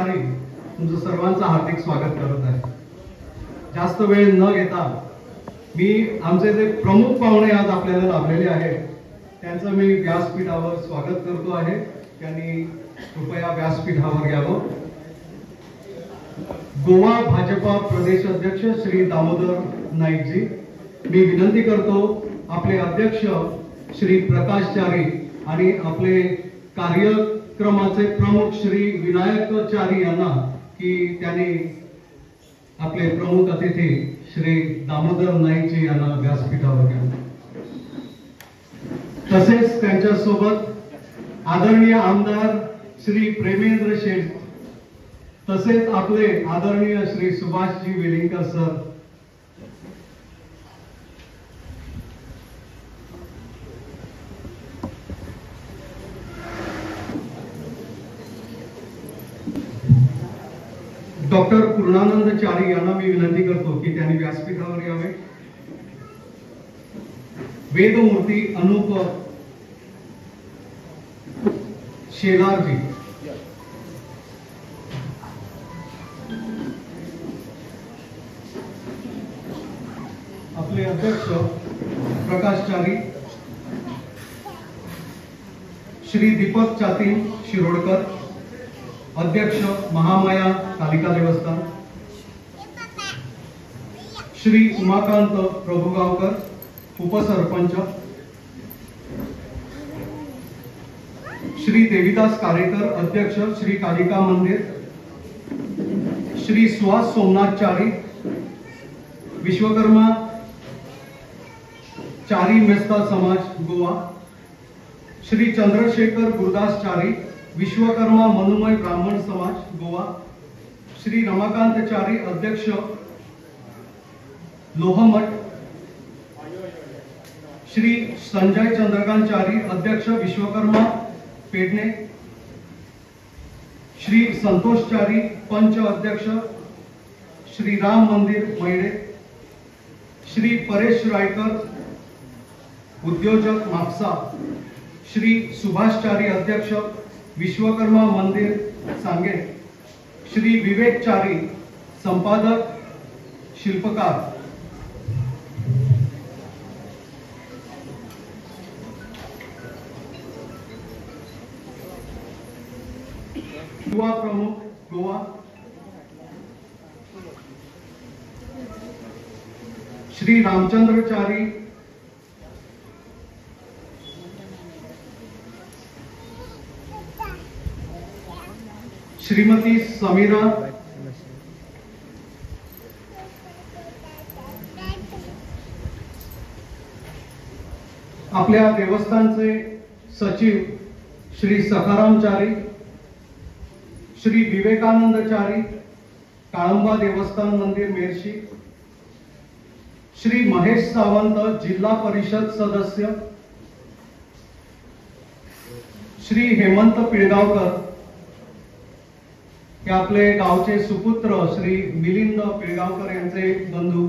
चारी तुमचं सर्वांचं हार्दिक स्वागत करत आहे। जास्त वेळ न घेता मी आमचे जे प्रमुख पाहुणे आज आपल्याला लाभलेले आहेत त्यांचं मी व्यासपीठावर स्वागत करतो आहे। त्यांनी कृपया व्यासपीठावर यावं। गोवा भाजपा प्रदेश अध्यक्ष श्री दामोदर नाईकजी, मी विनंती करतो आपले अध्यक्ष श्री प्रकाश चारी आणि आपले कार्यक्रमाचे प्रमुख श्री विनायक चारी यांना की त्यांनी आपले प्रमुख अतिथी श्री दामोदर नाईकजी यांना व्यासपीठावर घ्यावं। तसेच त्यांच्यासोबत आदरणीय आमदार श्री प्रेमेंद्र शेठ, तसेच आपले आदरणीय श्री सुभाषजी वेलिंगकर सर, डॉक्टर पूर्णानंद चारी यांना मी विनंती करतो की त्यांनी व्यासपीठावर यावे। वेदमूर्ती अनुप शेलारजी, आपले अध्यक्ष प्रकाश चारी, श्री दीपक चातीन शिरोडकर, अध्यक्ष महामाया कालिका देवस्थान, श्री उमाकांत प्रभुगावकर, उपसरपंच, श्री देवीदास कारेकर, अध्यक्ष श्री कालिका मंदिर, श्री सुहास सोमनाथ चारी, विश्वकर्मा चारी मेस्ता समाज गोवा, श्री चंद्रशेखर गुरुदास चारी, विश्वकर्मा मनुमय ब्राह्मण समाज गोवा, श्री रमाकांत चारी, अध्यक्ष लोहमठ, श्री संजय चंद्रकांत चारी, अध्यक्ष विश्वकर्मा पेडणे, श्री संतोष चारी, पंच अध्यक्ष श्री राम मंदिर मैडे, श्री परेश रायकर, उद्योजक म्हापसा, श्री सुभाष चारी, अध्यक्ष विश्वकर्मा मंदिर सांगे, श्री विवेक चारी, संपादक शिल्पकार, युवा प्रमुख गोवा, श्री रामचंद्र चारी, श्रीमती समीरा आपल्या देवस्थानचे सचिव श्री सखाराम चारी, श्री विवेकानंद चारी, काळंबा देवस्थान मंदिर मेर्शी, श्री महेश सावंत, जिल्हा परिषद सदस्य, श्री हेमंत पिळगावकर हे आपले गावचे सुपुत्र श्री मिलिंद पिळगावकर यांचे बंधू,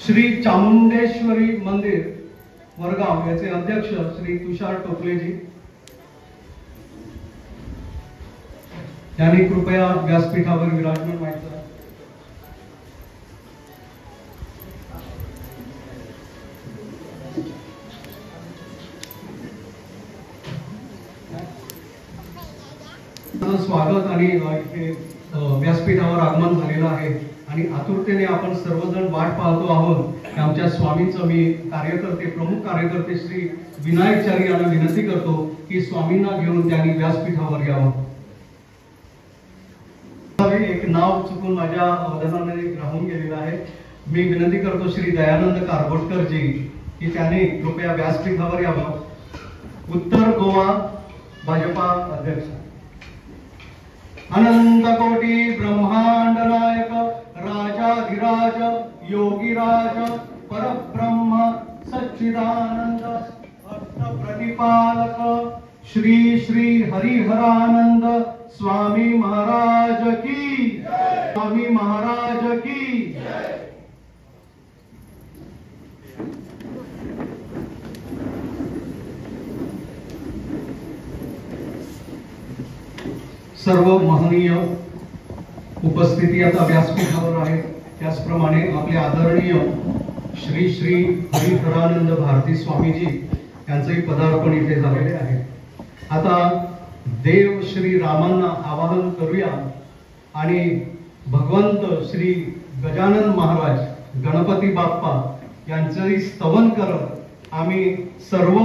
श्री चामुंडेश्वरी मंदिर वरगाव याचे अध्यक्ष श्री तुषार टोपलेजी यांनी कृपया व्यासपीठावर विराजमान व्हायचं। स्वागत आणि इथे व्यासपीठावर आगमन झालेलं आहे आणि आतुरतेने आपण सर्वजण वाट पाहतो आहोत की आमच्या स्वामींचं मी कार्यकर्ते प्रमुख कार्यकर्ते श्री विनायक चारी यांना विनंती करतो की स्वामींना घेऊन त्यांनी व्यासपीठावर यावं। एक नाव चुकून माझ्या वदनाने राहून गेलेलं आहे। मी विनंती करतो श्री दयानंद कारबोटकरजी की त्यांनी कृपया व्यासपीठावर यावं। उत्तर गोवा भाजपा अध्यक्ष। अनंत कोटी ब्रह्मांड नायक राजाधिराज योगीराज परब्रह्म सच्चिदानंद भक्त प्रतिपालक श्री श्री हरिहरानंद स्वामी महाराज की, स्वामी महाराज की। सर्व महनीय उपस्थिती आता व्यासपीठावर आहे. त्याचप्रमाणे आपले आदरणीय श्री श्री हरिहरानंद भारती स्वामीजी यांचंही पदार्पण इथे झालेले आहे. आता देव श्री रामांना आवाहन करूया आणि भगवंत श्री गजानन महाराज गणपती बाप्पा यांचंही स्तवन करत आम्ही सर्व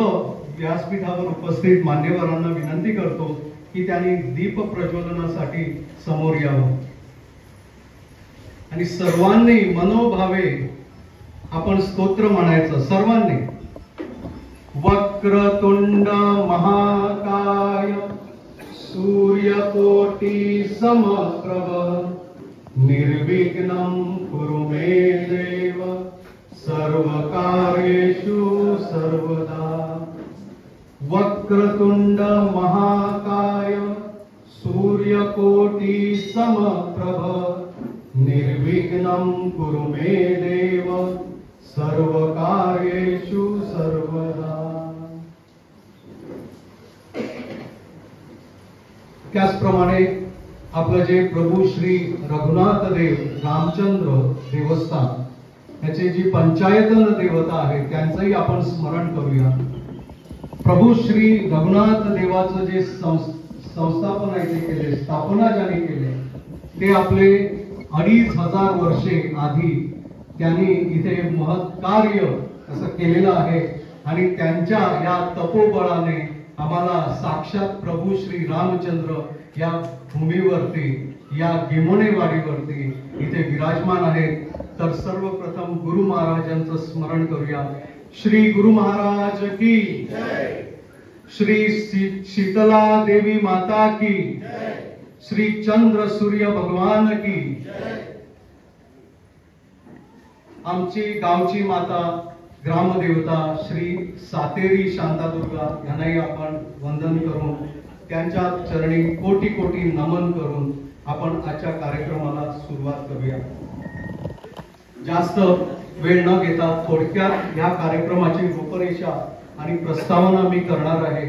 व्यासपीठावर उपस्थित मान्यवरांना विनंती करतो की त्यांनी दीप प्रज्वलनासाठी समोर यावं आणि सर्वांनी मनोभावे आपण स्तोत्र म्हणायचं. सर्वांनी वक्रतुंड महाकाय सूर्यकोटि समप्रभ निर्विघ्नं कुरु मे देव सर्वकार्येषु सर्वदा. वक्रतुंड महाकाय सूर्यकोटि समप्रभ निर्विघ्नं कुरु मे देव सर्वकार्येषु सर्वदा. त्याचप्रमाणे आपलं जे प्रभू श्री रघुनाथ देव रामचंद्र देवस्थान याचे जी पंचायतन देवता आहे त्यांचंही आपण स्मरण करूया. प्रभू श्री रघुनाथ देवाचं जे संस्थापना इथे केले, स्थापना ज्यांनी केले ते आपले 2500 वर्षे आधी त्यांनी इथे महत् कार्य असं केलेलं आहे आणि त्यांच्या या तपोबळाने आम्हाला साक्षात प्रभू श्री रामचंद्र या भूमीवरती, या गिमोणेवाडीवरती इथे विराजमान आहेत. तर सर्वप्रथम गुरु महाराजांचं स्मरण करूया. श्री गुरु महाराज की जय, श्री शीतला देवी माता की जय, श्री चंद्र सूर्य भगवान की जय. आमची गावची माता ग्रामदेवता श्री सातेरी शांतादुर्गा यांनाही आपण वंदन करून त्यांच्या चरणी कोटी कोटी नमन करून आपण आजच्या कार्यक्रमाला सुरुवात करूया. जास्त वेळ न घेता थोडक्यात या कार्यक्रमाची रूपरेषा आणि प्रस्तावना मी करणार आहे.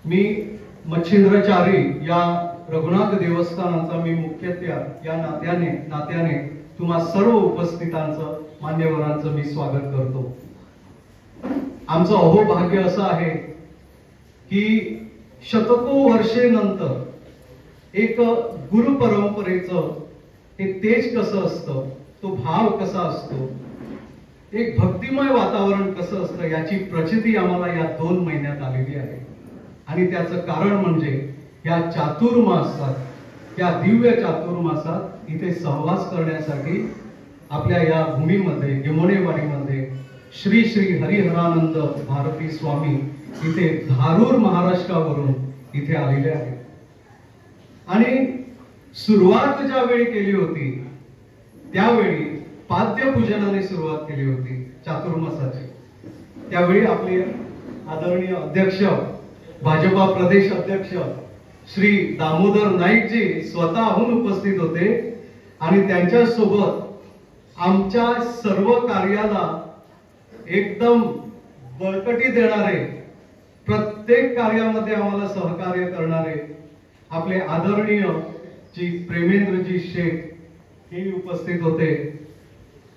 मी मच्छिंद्रचारी या रघुनाथ देवस्थानाचा मी मुख्यत्या या नात्याने तुम्हा सर्व उपस्थितांचं मान्यवरांचं मी स्वागत करतो. आमचं अहोभाग्य असं आहे की शतको वर्षेनंतर एक गुरु परंपरेचं हे तेज कसं असतं, तो भाव कसा असतो, एक भक्तिमय वातावरण कसं असतं याची प्रचिती आम्हाला या 2 महिन्यात आलेली आहे. आणि त्याचं कारण म्हणजे या चातुर्मासात, या दिव्य चातुर्मासात इथे सहवास करण्यासाठी आपल्या या भूमीमध्ये गिमोणेवाडीमध्ये श्री श्री हरिहरानंद भारती स्वामी इथे धारूर महाराष्ट्रावरून इथे आलेले आहेत. आणि सुरुवात ज्यावेळी केली होती त्यावेळी पाद्यपूजनाने सुरुवात केली होती चातुर्मासाची. त्यावेळी आपले आदरणीय अध्यक्ष, भाजपा प्रदेश अध्यक्ष श्री दामोदर नाईकजी स्वतःहून उपस्थित होते आणि त्यांच्यासोबत आमच्या सर्व कार्याला एकदम बळकटी देणारे, प्रत्येक कार्यामध्ये आम्हाला सहकार्य करणारे आपले आदरणीय जी प्रेमेंद्रजी शेठ हे उपस्थित होते.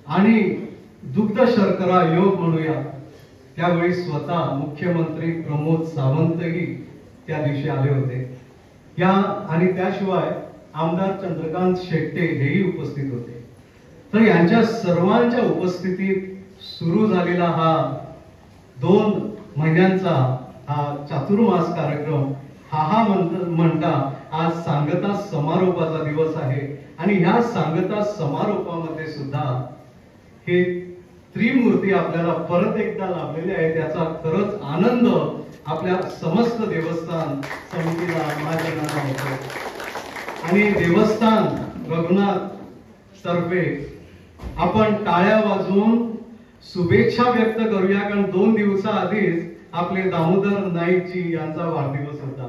आणि दुग्ध शर्करा योग म्हणूया, त्यावेळी स्वतः मुख्यमंत्री प्रमोद सावंतही त्या दिवशी आले होते. या आणि त्याशिवाय आमदार चंद्रकांत शेट्टे हेही उपस्थित होते. तर यांच्या सर्वांच्या उपस्थितीत सुरू झालेला हा 2 महिन्यांचा हा चातुर्मास कार्यक्रम हा म्हणता आज सांगता समारोपाचा दिवस आहे. आणि ह्या सांगता समारोपामध्ये सुद्धा हे त्रिमूर्ती आपल्याला परत एकदा लाभलेले आहे. त्याचा खरंच आनंद आपल्या समस्त देवस्थान समितीला, महाजनांना होतो. आणि देवस्थान रघुनाथ तर्फे आपण टाळ्या वाजवून शुभेच्छा व्यक्त करूया, कारण 2 दिवसाआधीच आपले दामोदर नाईकजी यांचा वाढदिवस होता.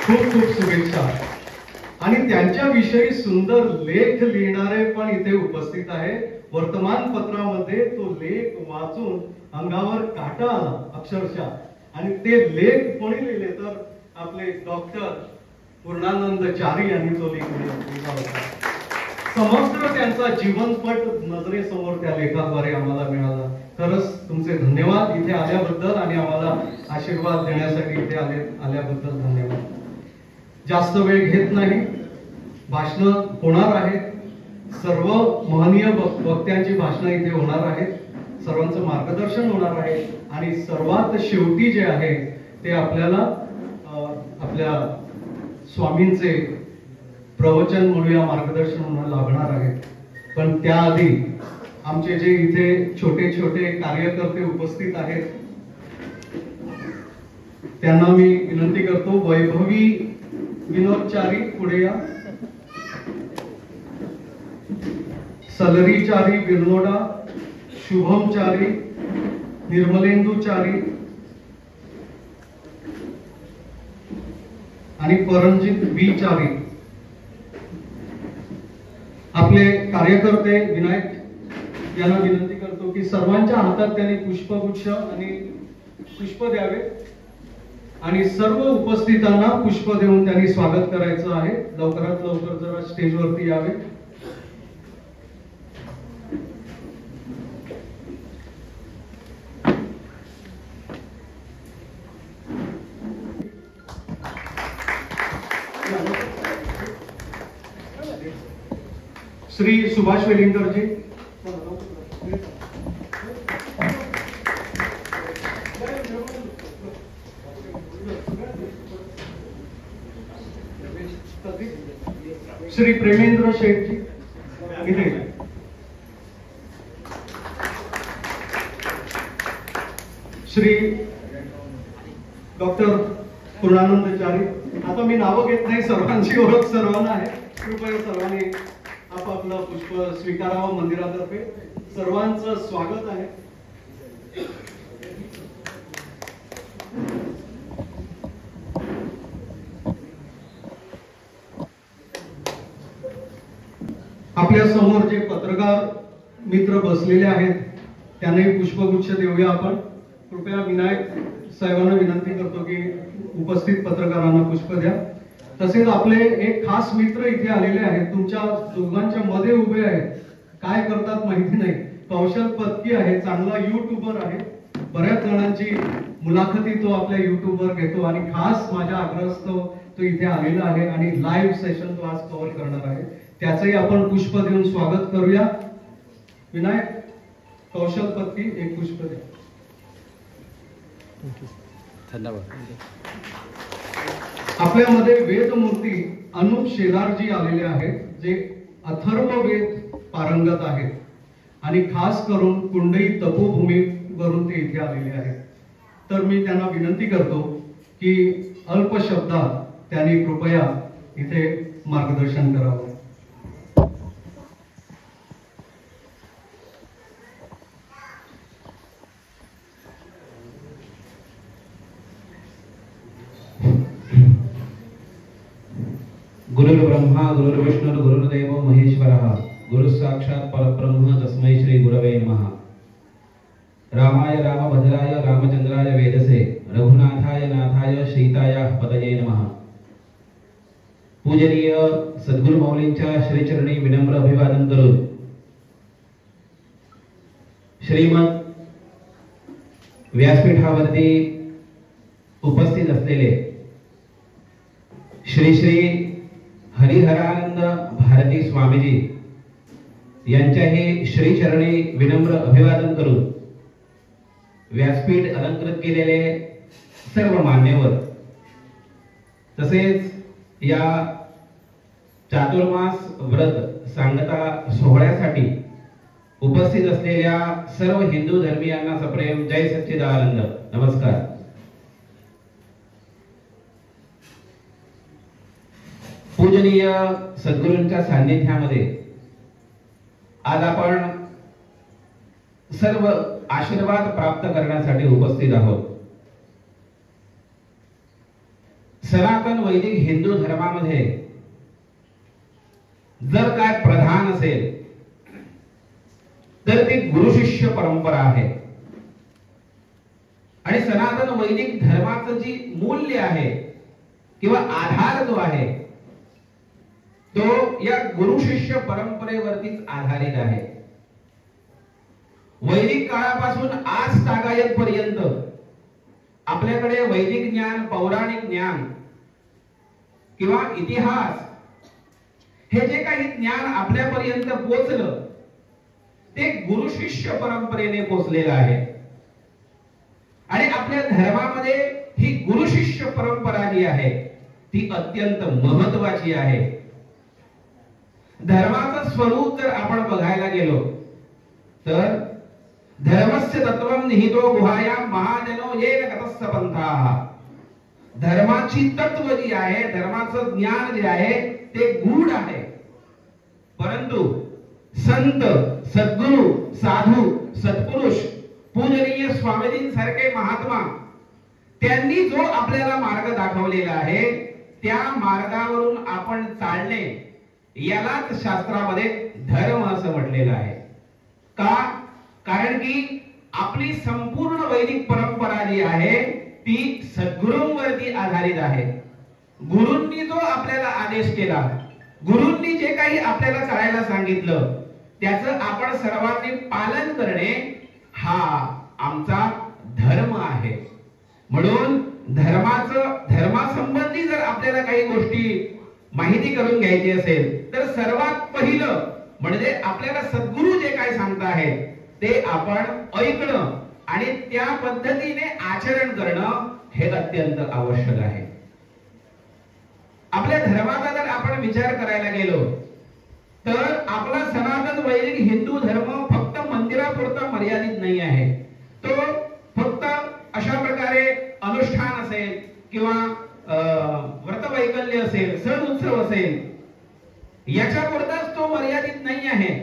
खूप खूप शुभेच्छा. आणि त्यांच्याविषयी सुंदर लेख लिहिणारे पण इथे उपस्थित आहे. वर्तमानपत्रामध्ये तो लेख वाचून अंगावर काटा आला अक्षरशः. आणि ते लेख कोणी लिहिले तर आपले डॉक्टर पूर्णानंद चारी यांनी तो लेख लिहिला होता. समग्र त्यांचा जीवनपट नजरेसमोर त्या लेखाद्वारे आम्हाला मिळाला. खरंच तुमचे धन्यवाद इथे आल्याबद्दल आणि आम्हाला आशीर्वाद देण्यासाठी इथे आल्याबद्दल धन्यवाद. जास्त वेळ घेत नाही, भाषण होणार आहेत, सर्व महनीय वक्त्यांची भाषणं इथे होणार आहेत, सर्वांचं मार्गदर्शन होणार आहे आणि सर्वात शेवटी जे आहे ते आपल्याला आपल्या स्वामींचे प्रवचन म्हणूया, मार्गदर्शन म्हणून लाभणार आहे. पण त्याआधी आमचे जे इथे छोटे छोटे कार्यकर्ते उपस्थित आहेत त्यांना मी विनंती करतो, वैभवी विनोद चारी पुढे या, सलरी चारी बिरनोडा, शुभम चारी, निर्मलेंदू चारी आणि परंजित बी चारी. आपले कार्यकर्ते विनायक यांना विनंती करतो की सर्वांच्या हातात त्यांनी पुष्पगुच्छ आणि पुष्प द्यावे आणि सर्व उपस्थितांना पुष्प देऊन त्यांनी स्वागत करायचं आहे. लवकरात लवकर जरा स्टेजवरती यावे. श्री सुभाष वेलिंगकरजी, श्री प्रेमेंद्र शेठजी इथे, श्री डॉक्टर पूर्णानंद चारी. आता मी नावं घेत नाही, सर्वांची ओळख सर्वांना आहे. कृपया सर्वांनी आपापलं पुष्प स्वीकारावं. मंदिरातर्फे सर्वांचं स्वागत आहे. आपल्या समोर जे पत्रकार मित्र बसलेले आहेत त्यांनाही पुष्पगुच्छ देऊया आपण. कृपया विनायक साहेबांना विनंती करतो की उपस्थित पत्रकारांना पुष्प द्या. तसेच आपले एक खास मित्र इथे आलेले आहेत, तुमच्या दोघांच्या मध्ये उभे आहेत, काय करतात माहिती नाही. कौशल पत्की आहे, चांगला युट्यूबर आहे, बऱ्याच जणांची मुलाखती तो आपल्या युट्यूबवर घेतो आणि खास माझ्या आग्रहास्तव तो इथे आलेला आहे आणि लाईव्ह सेशन तो आज कव्हर करणार आहे. त्याचंही आपण पुष्प देऊन स्वागत करूया. विनायक, कौशल पत्की एक पुष्प द्या. धन्यवाद. आपल्यामध्ये वेदमूर्ती अनुप शेलारजी आलेले आहेत, जे अथर्ववेद पारंगत आहेत आणि खास करून कुंडई तपोभूमीवरून ते इथे आलेले आहेत. तर मी त्यांना विनंती करतो की अल्प शब्दात त्यांनी कृपया इथे मार्गदर्शन करावं. गुरुर्ब्रह्मा गुरुर्विष्णु गुरुर्देव महेश्वरः गुरु साक्षात परब्रह्म तस्मै श्री गुरवे नमः. रामाय रामभद्राय रामचंद्राय वेदसे रघुनाथाय नाथाय सीताया पतये नमः. पूजनीय सद्गुरु माऊलींच्या श्रीचरणी विनम्र अभिवादन करून श्रीमद व्यासपीठावरती उपस्थित असलेले श्री श्री हरिहरानंद भारती स्वामीजी यांच्याही श्रीचरणी विनम्र अभिवादन करून व्यासपीठ अलंकृत केलेले सर्व मान्यवर, तसेच या चातुर्मास व्रत सांगता सोहळ्यासाठी उपस्थित असलेल्या सर्व हिंदू धर्मीयांना सप्रेम जय सच्चिदानंद नमस्कार. पूजनीय सद्गुरूंच्या सान्निध्यामध्ये आज आपण सर्व आशीर्वाद प्राप्त करण्यासाठी उपस्थित आहोत. सनातन वैदिक हिंदू धर्मामध्ये जर काय प्रधान असेल तर ती गुरु शिष्य परंपरा आहे आणि सनातन वैदिक धर्माचं जी मूल्य आहे किंवा आधार जो आहे तो या गुरु शिष्य परंपरेवरतीच आधारित आहे. वैदिक काळापासून आज तागायत पर्यंत आपल्याकडे वैदिक ज्ञान, पौराणिक ज्ञान किंवा इतिहास हे जे काही ज्ञान आपल्यापर्यंत पोचलं ते गुरु शिष्य परंपरेने पोचलेलं आहे. आणि आपल्या धर्मामध्ये ही गुरु शिष्य परंपरा जी आहे ती अत्यंत महत्वाची आहे. धर्माचं स्वरूप जर आपण बघायला गेलो तर धर्मस्य तत्वं निहितो गुहायां महाजनो येन गतस्स पंथाः. धर्माची तत्व जी आहे, धर्माचं ज्ञान जे आहे ते गूढ आहे, परंतु संत, सद्गुरु, साधू, सत्पुरुष, पूजनीय स्वामीजींसारखे महात्मा त्यांनी जो आपल्याला मार्ग दाखवलेला आहे त्या मार्गावरून आपण चालणे यालाच शास्त्रामध्ये धर्म असं म्हटलेलं आहे. का? कारण की आपली संपूर्ण वैदिक परंपरा जी आहे ती सद्गुरूंवरती आधारित आहे. गुरूंनी जो आपल्याला आदेश केला, गुरूंनी जे काही आपल्याला करायला सांगितलं त्याचं आपण सर्वांनी पालन करणे हा आमचा धर्म आहे. म्हणून धर्मासंबंधी जर आपल्याला काही गोष्टी माहिती करून घ्यायची असेल तर सर्वात पहिलं म्हणजे आपल्याला सद्गुरू जे काय सांगत आहेत ते आपण ऐकणं आणि त्या पद्धतीने आचरण करणं हे अत्यंत आवश्यक आहे. आपल्या धर्माचा जर आपण विचार करायला गेलो तर आपला सनातन वैदिक हिंदू धर्म फक्त मंदिरापुरता मर्यादित नाही आहे. तो फक्त अशा प्रकारे अनुष्ठान असेल किंवा व्रतवैकल्य असेल, सण उत्सव असेल याच्यापुरताच तो मर्यादित नाही आहे.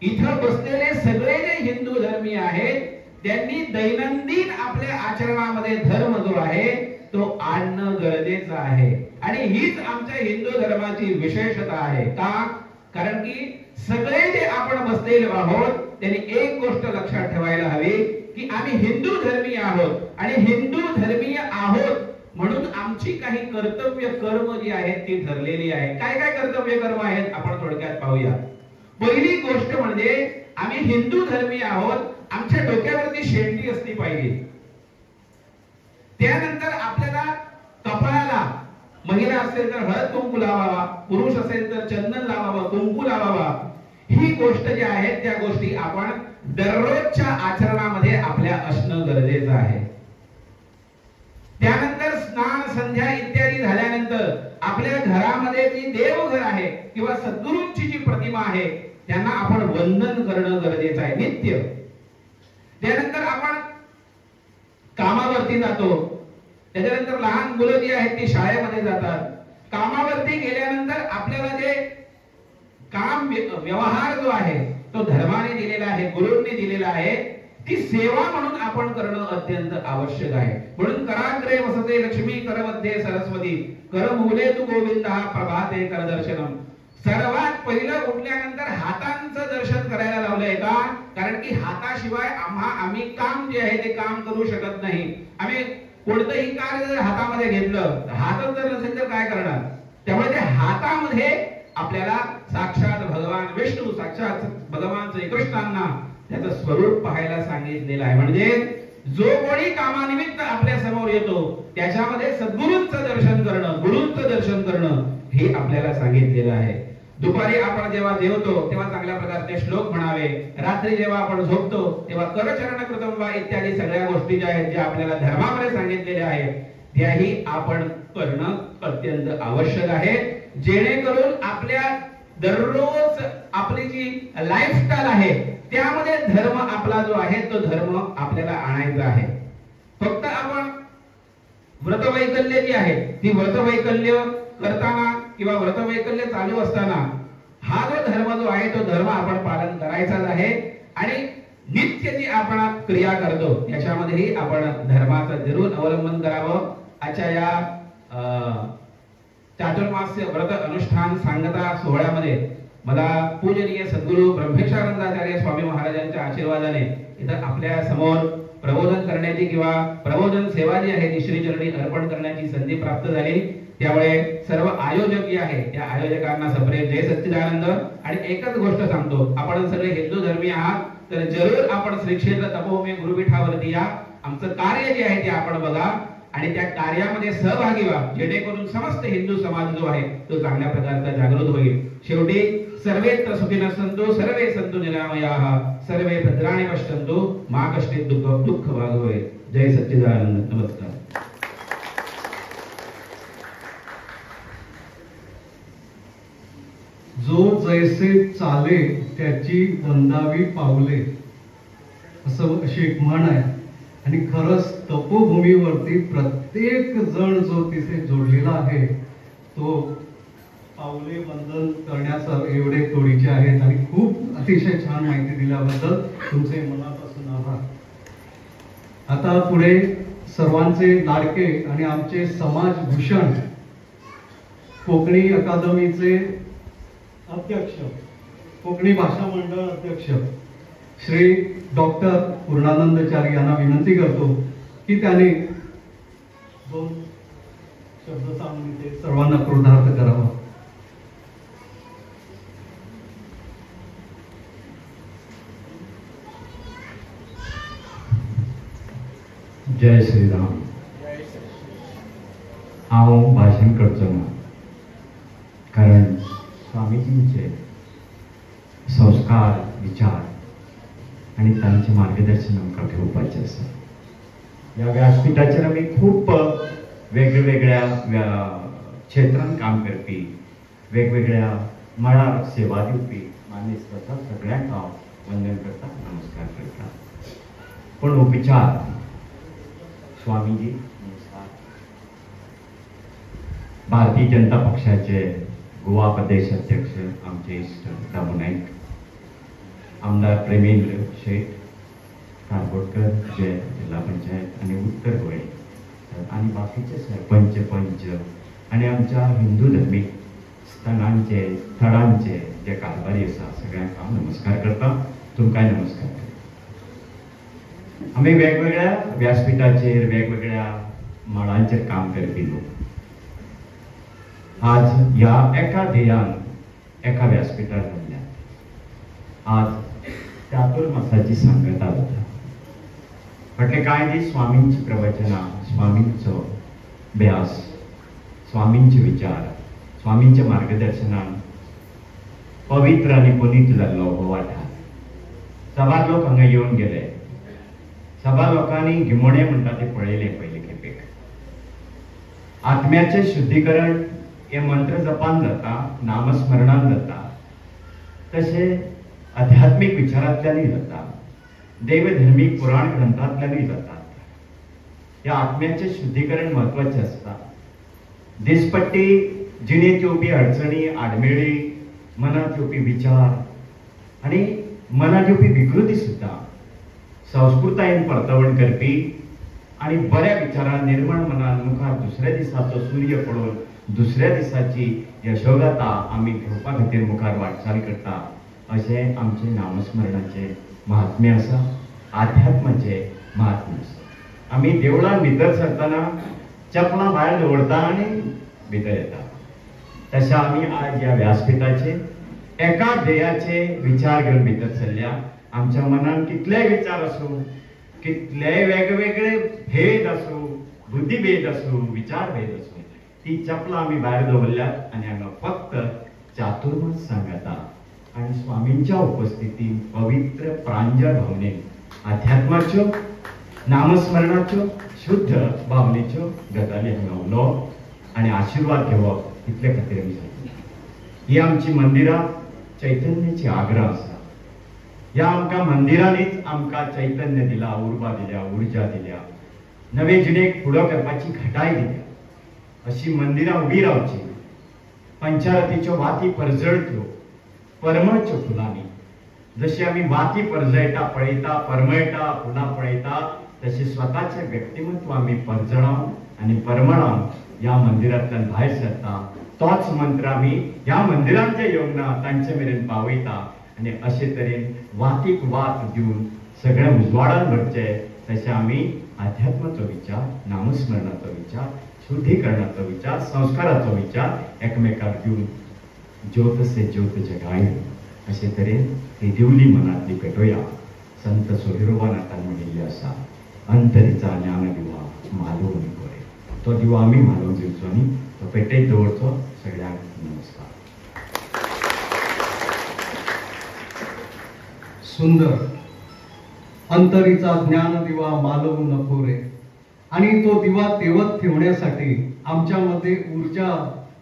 इथं बसलेले सगळे जे हिंदू धर्मी आहेत त्यांनी दैनंदिन आपल्या आचरणामध्ये धर्म जो आहे तो आणणं गरजेचं आहे. आणि हीच आमच्या हिंदू धर्माची विशेषता आहे. का? कारण की सगळे जे आपण बसलेले आहोत त्यांनी एक गोष्ट लक्षात ठेवायला हवी की आम्ही हिंदू धर्मीय आहोत आणि हिंदू धर्मीय आहोत म्हणून आमची काही कर्तव्य कर्म जी आहेत ती ठरलेली आहे. काय काय कर्तव्य कर्म आहेत आपण थोडक्यात पाहूया. पहिली गोष्ट म्हणजे आम्ही हिंदू धर्मीय आहोत, आमच्या डोक्यावरती शेंडी असली पाहिजे. त्यानंतर आपल्याला कपाळाला महिला असेल तर हळद कुंकू लावावा, पुरुष असेल तर चंदन लावावं, कुंकू लावावा. ही गोष्ट जी आहे त्या गोष्टी आपण दररोजच्या आचरणामध्ये आपल्या असणं गरजेचं आहे. त्यानंतर स्नान, संध्या इत्यादी झाल्यानंतर आपल्या घरामध्ये जी देवघर आहे किंवा सद्गुरूंची जी प्रतिमा आहे त्यांना आपण वंदन करणं गरजेचं आहे नित्य. त्यानंतर आपण कामावरती जातो, त्याच्यानंतर लहान मुलं जी आहेत ती शाळेमध्ये जातात. कामावरती गेल्यानंतर आपल्याला जे काम व्यवहार जो आहे तो धर्माने दिलेला आहे, गुरूंनी दिलेला आहे, ती सेवा म्हणून आपण करणं अत्यंत आवश्यक आहे. म्हणून कराग्रे वसते लक्ष्मी, करमध्ये सरस्वती, करमूले तू गोविंद प्रभाते करदर्शनम. सर्वात पहिलं उठल्यानंतर हातांचं दर्शन करायला लावलंय. का? कारण की हाताशिवाय आम्ही काम जे आहे ते काम करू शकत नाही. आम्ही कोणतंही कार्य जर हातामध्ये घेतलं, हातच जर नसेल तर काय करणार? त्यामुळे ते हातामध्ये आपल्याला साक्षात भगवान विष्णू, साक्षात भगवान श्रीकृष्णांना त्याचं स्वरूप पाहायला सांगितलेलं आहे. म्हणजे जो कोणी कामानिमित्त आपल्या समोर येतो त्याच्यामध्ये सद्गुरूंचं दर्शन करणं, गुरूंचं दर्शन करणं हे आपल्याला सांगितलेलं आहे. दुपारी आपण जेव्हा जेवतो तेव्हा चांगल्या प्रकारचे श्लोक म्हणावे. रात्री जेव्हा आपण झोपतो तेव्हा करचरण कृतंबा इत्यादी सगळ्या गोष्टी ज्या आहेत, ज्या आपल्याला धर्मामध्ये सांगितलेल्या आहेत, त्याही आपण करणं अत्यंत आवश्यक आहे. जेणेकरून आपल्या दररोज आपली जी लाईफस्टाईल आहे त्यामध्ये धर्म आपला जो आहे तो धर्म आपल्याला आणायचा आहे. फक्त आपण व्रतवैकल्य जी आहे ती व्रतवैकल्य करताना किंवा व्रतवैकल्य चालू असताना हा जो धर्म जो आहे तो धर्म आपण पालन करायचाच आहे. आणि नित्य जी आपण क्रिया करतो याच्यामध्येही आपण धर्माचं जरूर अवलंबन करावं. आजच्या या चातुर्मास्य व्रत अनुष्ठान सांगता सोहळ्यामध्ये मला पूजनीय सद्गुरू ब्रह्मेशानंदाचार्य स्वामी महाराजांच्या आशीर्वादाने इथं आपल्या समोर प्रबोधन करण्याची करण्याची किंवा प्रबोधन सेवा जी आहे ती श्रीचरणी अर्पण करण्याची संधी प्राप्त झाली। त्यामुळे सर्व आयोजक जे आहे त्या आयोजकांना सप्रेम जय सच्चिदानंद। आणि एकच गोष्ट सांगतो, आपण सगळे हिंदू धर्मीय आहात तर जरूर आपण श्री क्षेत्र तपोभूमी गुरुपीठावरती या, आमचं कार्य जे आहे ते आपण बघा आणि त्या कार्यामध्ये सहभागी व्हा, जेणेकरून समस्त हिंदू समाज जो आहे तो चांगल्या प्रकारचा जागृत होईल। शेवटी सर्वेत्र सुखिनः सन्तु, सर्वे सन्तु निरामयाः, सर्वे भद्राणि पश्यन्तु, मा कश्चित् दुःख भाग होईल। जय सच्चिदानंद। नमस्कार। जो जैसे चाले त्याची वंदावी पावले, असं अशी एक म्हण आहे। आणि खरंच तपोभूमीवरती प्रत्येक जण जो तिथे जोडलेला आहे तो पावले वंदन करण्याचा एवढे तोडीचे आहेत। आणि खूप अतिशय छान माहिती दिल्याबद्दल तुमचे मनापासून आभार। आता पुढे सर्वांचे लाडके आणि आमचे समाजभूषण कोकणी अकादमीचे अध्यक्ष, कोकणी भाषा मंडळ अध्यक्ष श्री डॉक्टर पूर्णानंदचारी यांना विनंती करतो की त्यांनी दोन शब्द सांगून इथे सर्वांना कृतार्थ करावा। जय श्रीराम। हांव भाशण करचो ना, कारण स्वामीजींचे संस्कार, विचार आनी तांचें मार्गदर्शन आमकां घेवपाचें आसा। ह्या व्यासपीठाचेर आमी खूब वेगवेगळ्या क्षेत्रांत काम करपी, वेगवेगळ्या मळार सेवा दिवपी मानेस्त आसा, सगळ्यांक हांव वंदन करता, नमस्कार करता। पूण उपचार स्वामीजी नमस्कार। भारतीय जनता पक्षाचे गोवा प्रदेश अध्यक्ष आमचे इश्ट दामू नायक, आमदार प्रेमेंद्र शेट कारबोटकर जे जिल्हा पंचायत आनी उत्तर गोंय आनी बाकीचे सरपंच, पंच आनी आमच्या हिंदू धर्मीक स्थानांचे स्थळांचे जे कारभारी आसा सगळ्यांक हांव नमस्कार करता, तुमकांय नमस्कार करता। आमी वेगवेगळ्या व्यासपीठाचेर वेगवेगळ्या मळांचेर काम करपी लोक आज ह्या एका ध्येयान एका व्यासपीठार जमल्यात। आज चातुर्मासाची सांगता जाता। फाटले कांय दीस स्वामींची प्रवचनां, स्वामींचो अभ्यास, स्वामींचे विचार, स्वामींच्या मार्गदर्शनान पवित्र आनी पुनीत जाल्लो हो वाठार। साबार लोक हांगा येवन गेले, साबार लोकांनी गिमोणे म्हणटा ते पळयलें पयले खेपेक। आत्म्याचें शुद्धीकरण हे मंत्र जपान जाता, नामस्मरणान जाता, तशें आध्यात्मीक विचारांतल्यानूय जाता, देवधर्मीक पुराण ग्रंथांतल्यानूय जाता। ह्या आत्म्याचें शुद्धीकरण म्हत्वाचें आसता। दिसपट्टी जिणेंत येवपी अडचणी, आडमेळी, मनांत येवपी विचार आनी मनांत येवपी विकृती सुद्दां संस्कृतायेन परतवण करपी आनी बऱ्या विचारान निर्मळ मनान मुखार दुसऱ्या दिसाचो सूर्य पळोवन दुसऱ्या दिसाची यशोगाथा आमी घेवपा खातीर मुखार वाटचाल करता, अशें आमचें नामस्मरणाचें महात्म्य आसा, आध्यात्माचें महात्म्य आसा। आमी देवळान भितर सरतना चपलां भायर दवरता आनी भितर येता, तशें आमी आज ह्या व्यासपीठाचे एका ध्येयाचे विचार घेवन भितर सरल्या। आमच्या मनान कितलेय विचार आसूं, कितलेय वेगवेगळे भेद आसूं, बुद्धिभेद आसूं, विचार भेद आसूं, ती चपलां आमी भायर दवरल्यात आनी हांगा फक्त चातुर्मास सांगता आनी स्वामींच्या उपस्थितीन पवित्र प्रांजळ भावनेन अध्यात्माच्यो, नामस्मरणाच्यो, शुद्ध भावनेच्यो गजाली हांगा उलोवप आनी आशिर्वाद घेवप इतले खातीर आमी जाता। ही आमची मंदिरां चैतन्याची आग्रा आसा। ह्या आमकां मंदिरांनीच आमकां चैतन्य दिला, उर्बा दिल्या, उर्जा दिल्या, नवे जिणेक फुडो करपाची घटाय दिल्या। अशी मंदिरां उबी रावची, पंचारतीच्यो वाती परजळच्यो परमळच्यो फुलांनी। जशी आमी वाती परजळटा पळयता, परमळटा फुलां पळयता, तशें स्वताचें व्यक्तिमत्व आमी परजळावन आनी परमळावन ह्या मंदिरांतल्यान भायर सरता। तोच मंत्र आमी ह्या मंदिरांत जे येवंक ना तांचे मेरेन पावयता आनी अशे तरेन वातीक वात दिवन सगळें उजवाडान भरचें तशें आमी अध्यात्माचो विचार, नामस्मरणाचो विचार, शुद्धीकरणाचो विचार, संस्काराचो विचार एकमेकाक दिवन ज्योत से ज्योत जगाय अशे तरेन ही दिवली मनांतली पेटोवया. संत सोहिरोबानाथान म्हणिल्लें आसा, अंतरीचा ज्ञान दिवा मालोवन कोरे. तो दिवा आमी मालोवन दिवचो न्ही, तो पेटयत दवरचो. सगळ्यांक नमस्कार. सुंदर. अंतरीचा ज्ञान दिवा मालवू नको रे. आणि तो दिवा तेवत ठेवण्यासाठी आमच्यामध्ये ऊर्जा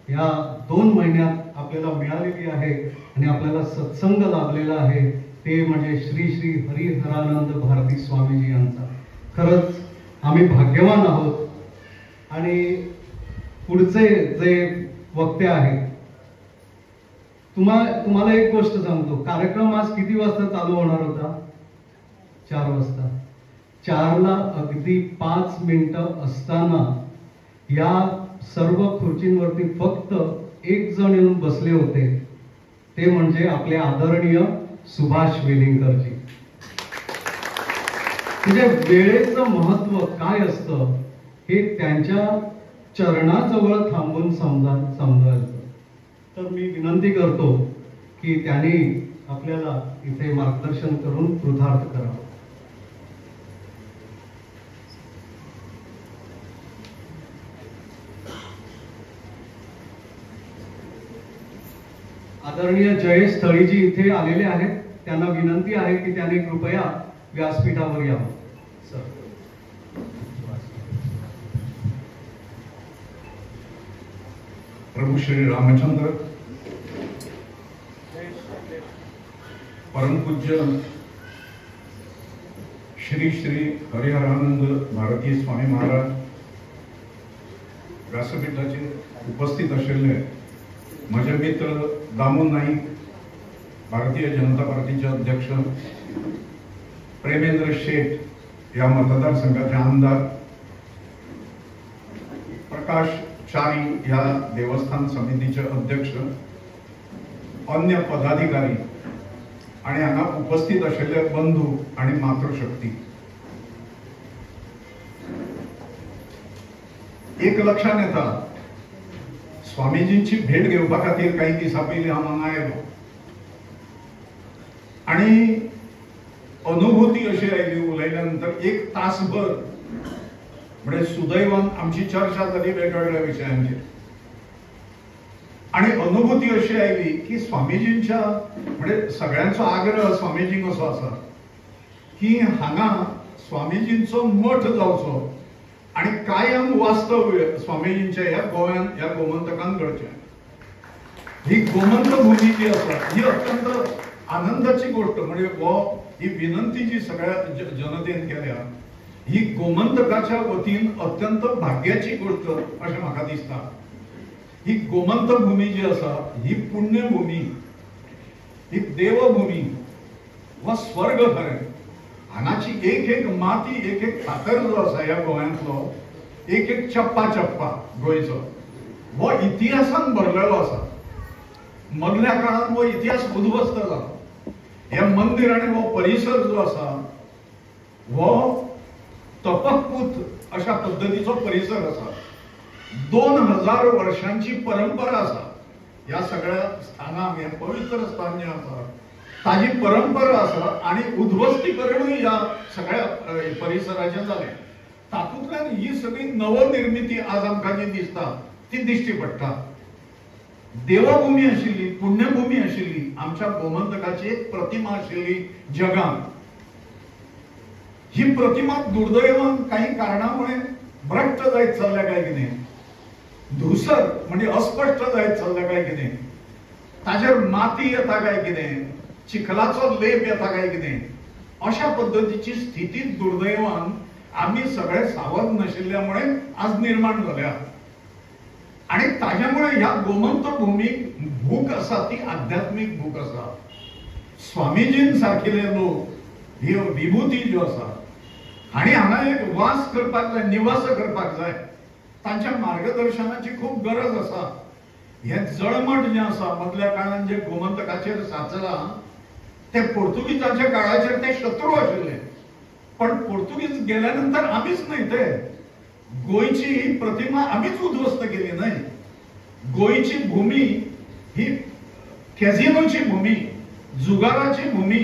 ह्या 2 महिन्यात आपल्याला मिळालेली आहे आणि आपल्याला सत्संग लाभलेला आहे, ते म्हणजे श्री श्री हरिहरानंद भारती स्वामीजी यांचा. खरंच आम्ही भाग्यवान आहोत. आणि पुढचे जे वक्ते आहेत, तुम्हाला एक गोष्ट सांगतो, कार्यक्रम आज किती वाजता चालू होणार होता? 4 वाजता. 4ला अगदी 5 मिनिटं असताना या सर्व खुर्चींवरती फक्त एक जण येऊन बसले होते, ते म्हणजे आपले आदरणीय सुभाष वेलिंगकरजी. म्हणजे वेळेचं महत्त्व काय असतं हे त्यांच्या चरणाजवळ थांबून समजायचं. तर मी विनंती करतो की त्यांनी आपल्याला इथे मार्गदर्शन करून कृतार्थ करावं. आदरणीय जयेश थळीजी इथे आलेले आहेत, त्यांना विनंती आहे की त्यांनी कृपया व्यासपीठावर यावं. सर, प्रभू श्री रामचंद्र, परमपूज्य श्री श्री हरिहरानंद भारती स्वामी महाराज, व्यासपीठाचेर उपस्थित आशिल्ले म्हजे मित्र दामू नाईक, भारतीय जनता पार्टीचे अध्यक्ष, प्रेमेंद्र शेठ ह्या मतदारसंघाचे आमदार, प्रकाश चारी ह्या देवस्थान समितीचे अध्यक्ष, अन्य पदाधिकारी आणि हांगा उपस्थित आशिल्ले बंधू आणि मातृशक्ती. एक लक्षात येता, स्वामीजींची भेट घेवपा खातीर काही दिसां पयलीं हांव हांगा आयलो आणि अनुभूती अशी आयली उलयल्या नंतर एक तासभर म्हणजे सुदैवान आमची चर्चा जाली वेगवेगळ्या विशयांचेर आणि अनुभूती अशी आयली की स्वामीजींच्या म्हणजे सगळ्यांचो आग्रह स्वामीजींक असो आसा की हांगा स्वामीजींचो मठ जावचो आणि कायम वास्तव्य स्वामीजींच्या ह्या गोव्यान ह्या गोमंतकान घडचें. ही गोमंत भूमी जी आसा ही अत्यंत आनंदाची गोष्ट. म्हणजे हो ही विनंती जी सगळ्या जनतेन केल्या ही गोमंतकाच्या वतीन अत्यंत भाग्याची गोष्ट अशें म्हाका दिसता. ही गोमंत भूमी जी आसा ही पुण्यभूमी, ही देवभूमी वा स्वर्ग खरें. हांगाची एक एक माती, एक एक फातर जो आसा ह्या गोंयांतलो, एक एक चप्पा चप्पा गोंयचो हो इतिहासान भरलेलो आसा. मदल्या काळान हो इतिहास उद्ध्वस्त जालो. हे मंदिर आनी हो परिसर जो आसा हो तपकपूत अशा पद्दतीचो परिसर आसा. 2000 वर्षांची परंपरा आसा ह्या सगळ्या स्थानांक, हें पवित्र स्थान जें आसा ताजी परंपरा आसा आणि उद्ध्वस्तीकरणूय ह्या सगळ्या परिसराचें जालें. तातूंतल्यान ही सगळी नवनिर्मिती आज आमकां जी दिसता ती दिश्टी पडटा. देवभूमी आशिल्ली, पुण्यभूमी आशिल्ली, आमच्या गोमंतकाची एक प्रतिमा आशिल्ली जगान. ही प्रतिमा दुर्दैवान काही कारणामुळे भ्रष्ट जायत चल्ल्या काय कितें, धुसर म्हणजे अस्पष्ट जायत चल्ल्या काय कितें, ताजेर माती येता काय कितें, चिखलाचो लेप येता काय कितें, अशा पद्दतीची स्थिती दुर्दैवान आमी सगळे सावध नाशिल्ल्यामुळे आज निर्माण जाल्या. आणि ताज्यामुळे ह्या गोमंत भूमीक भूक आसा ती आध्यात्मीक भूक आसा. स्वामीजीं सारकिले लोक, ही विभूती ज्यो आसा आनी हांगा एक वास करपाक जाय, निवास करपाक जाय, तांच्या मार्गदर्शनाची खूब गरज आसा. हें जळमट जें आसा मदल्या काळान जे गोमंतकाचेर साचलां ते पोर्तुगीजांच्या काळाचेर ते शत्रू आशिल्ले, पण पोर्तुगीज गेल्यानंतर आमीच न्हय ते गोंयची ही प्रतिमा आमीच उद्ध्वस्त केली न्हय. गोंयची भूमी ही कॅझिनोची भूमी, जुगाराची भूमी,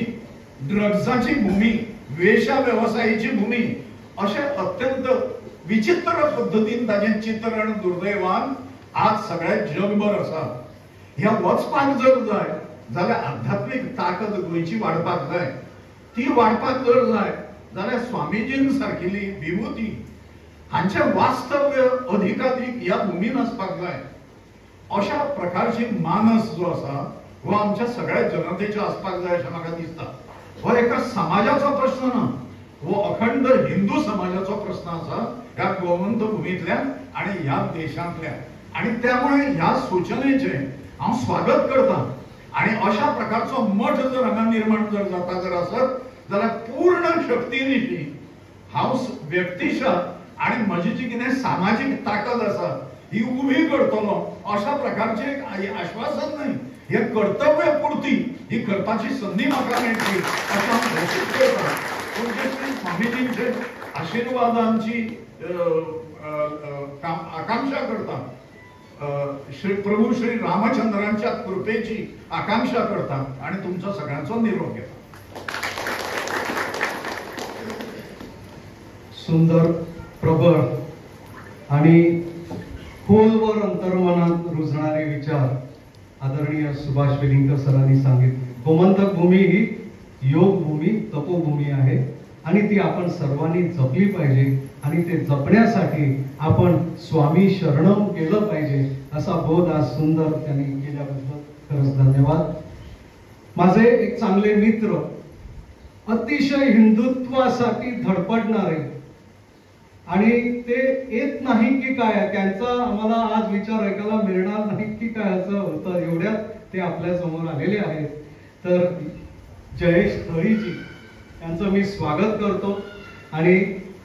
ड्रग्साची भूमी, वेशा वेवसायाची भूमी अशें अत्यंत विचित्र पद्दतीन ताजें चित्रण दुर्दैवान आज सगळ्या जगभर आसा. ह्या वचपाक जर जाय जाल्यार आध्यात्मीक ताकद गोंयची वाडपाक जाय. ती वाडपाक जर जाय जाल्यार स्वामीजीन सारकेली विभूती हांचें वास्तव्य अधिकाधिक ह्या भुमीन आसपाक जाय. अशा प्रकारची मानस जो आसा हो आमच्या सगळ्या जनतेचो आसपाक जाय अशें म्हाका दिसता. हो एका समाजाचो प्रश्न ना, हो अखंड हिंदू समाजाचो प्रश्न आसा ह्या गोमंत भुमींतल्यान आनी ह्या देशांतल्यान. आनी त्यामुळे ह्या सूचनेचें हांव स्वागत करता. आनी अशा प्रकारचो मठ जर हांगा निर्माण जर जाता जर आसत जाल्यार पूर्ण शक्तीनिशी हांव व्यक्तिशा आनी म्हजी जी कितें सामाजीक ताकद आसा ही उबी करतलो अशा प्रकारचें एक आश्वासन न्हय, हे कर्तव्य पुर्ती ही करपाची संदी म्हाका मेळटली अशें हांव घोशीत करता. पूण श्री स्वामीजींचे आशिर्वादांची आकांक्षा करता, श्री प्रभू श्री रामचंद्रांच्या कृपेची आकांक्षा करता आणि तुमचा सगळ्यांचो निरोप घेता. सुंदर, प्रबळ आणि खोलवर अंतर्मनात रुजणारे विचार आदरणीय सुभाष वेलिंगकर सरांनी सांगितले. गोमंतक भूमी ही योगभूमी, तपोभूमी आहे आणि ती आपण सर्वांनी जपली पाहिजे आणि ते जपण्यासाठी आपण स्वामी शरणम केलं पाहिजे असा बोध आज सुंदर त्यांनी केल्याबद्दल खरंच धन्यवाद. माझे एक चांगले मित्र, अतिशय हिंदुत्वासाठी धडपडणारे आणि ते येत नाही की काय, त्यांचा आम्हाला आज विचार ऐकायला मिळणार नाही की काय असं होतं, एवढ्यात ते आपल्या समोर आलेले आहेत. तर जयेश थळीजी यांचं मी स्वागत करतो आणि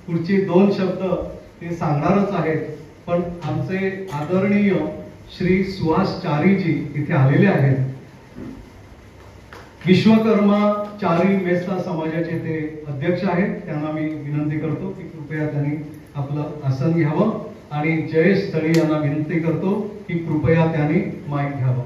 पुढची दोन शब्द ते सांगणारच आहेत, पण आमचे आदरणीय श्री सुहास चारीजी इथे आलेले आहेत. विश्वकर्मा चारी मेस्ता समाजाचे ते अध्यक्ष आहेत. त्यांना मी विनंती करतो की कृपया त्यांनी आपलं आसन घ्यावं आणि जयेश थळी यांना विनंती करतो की कृपया त्यांनी माईक घ्यावा.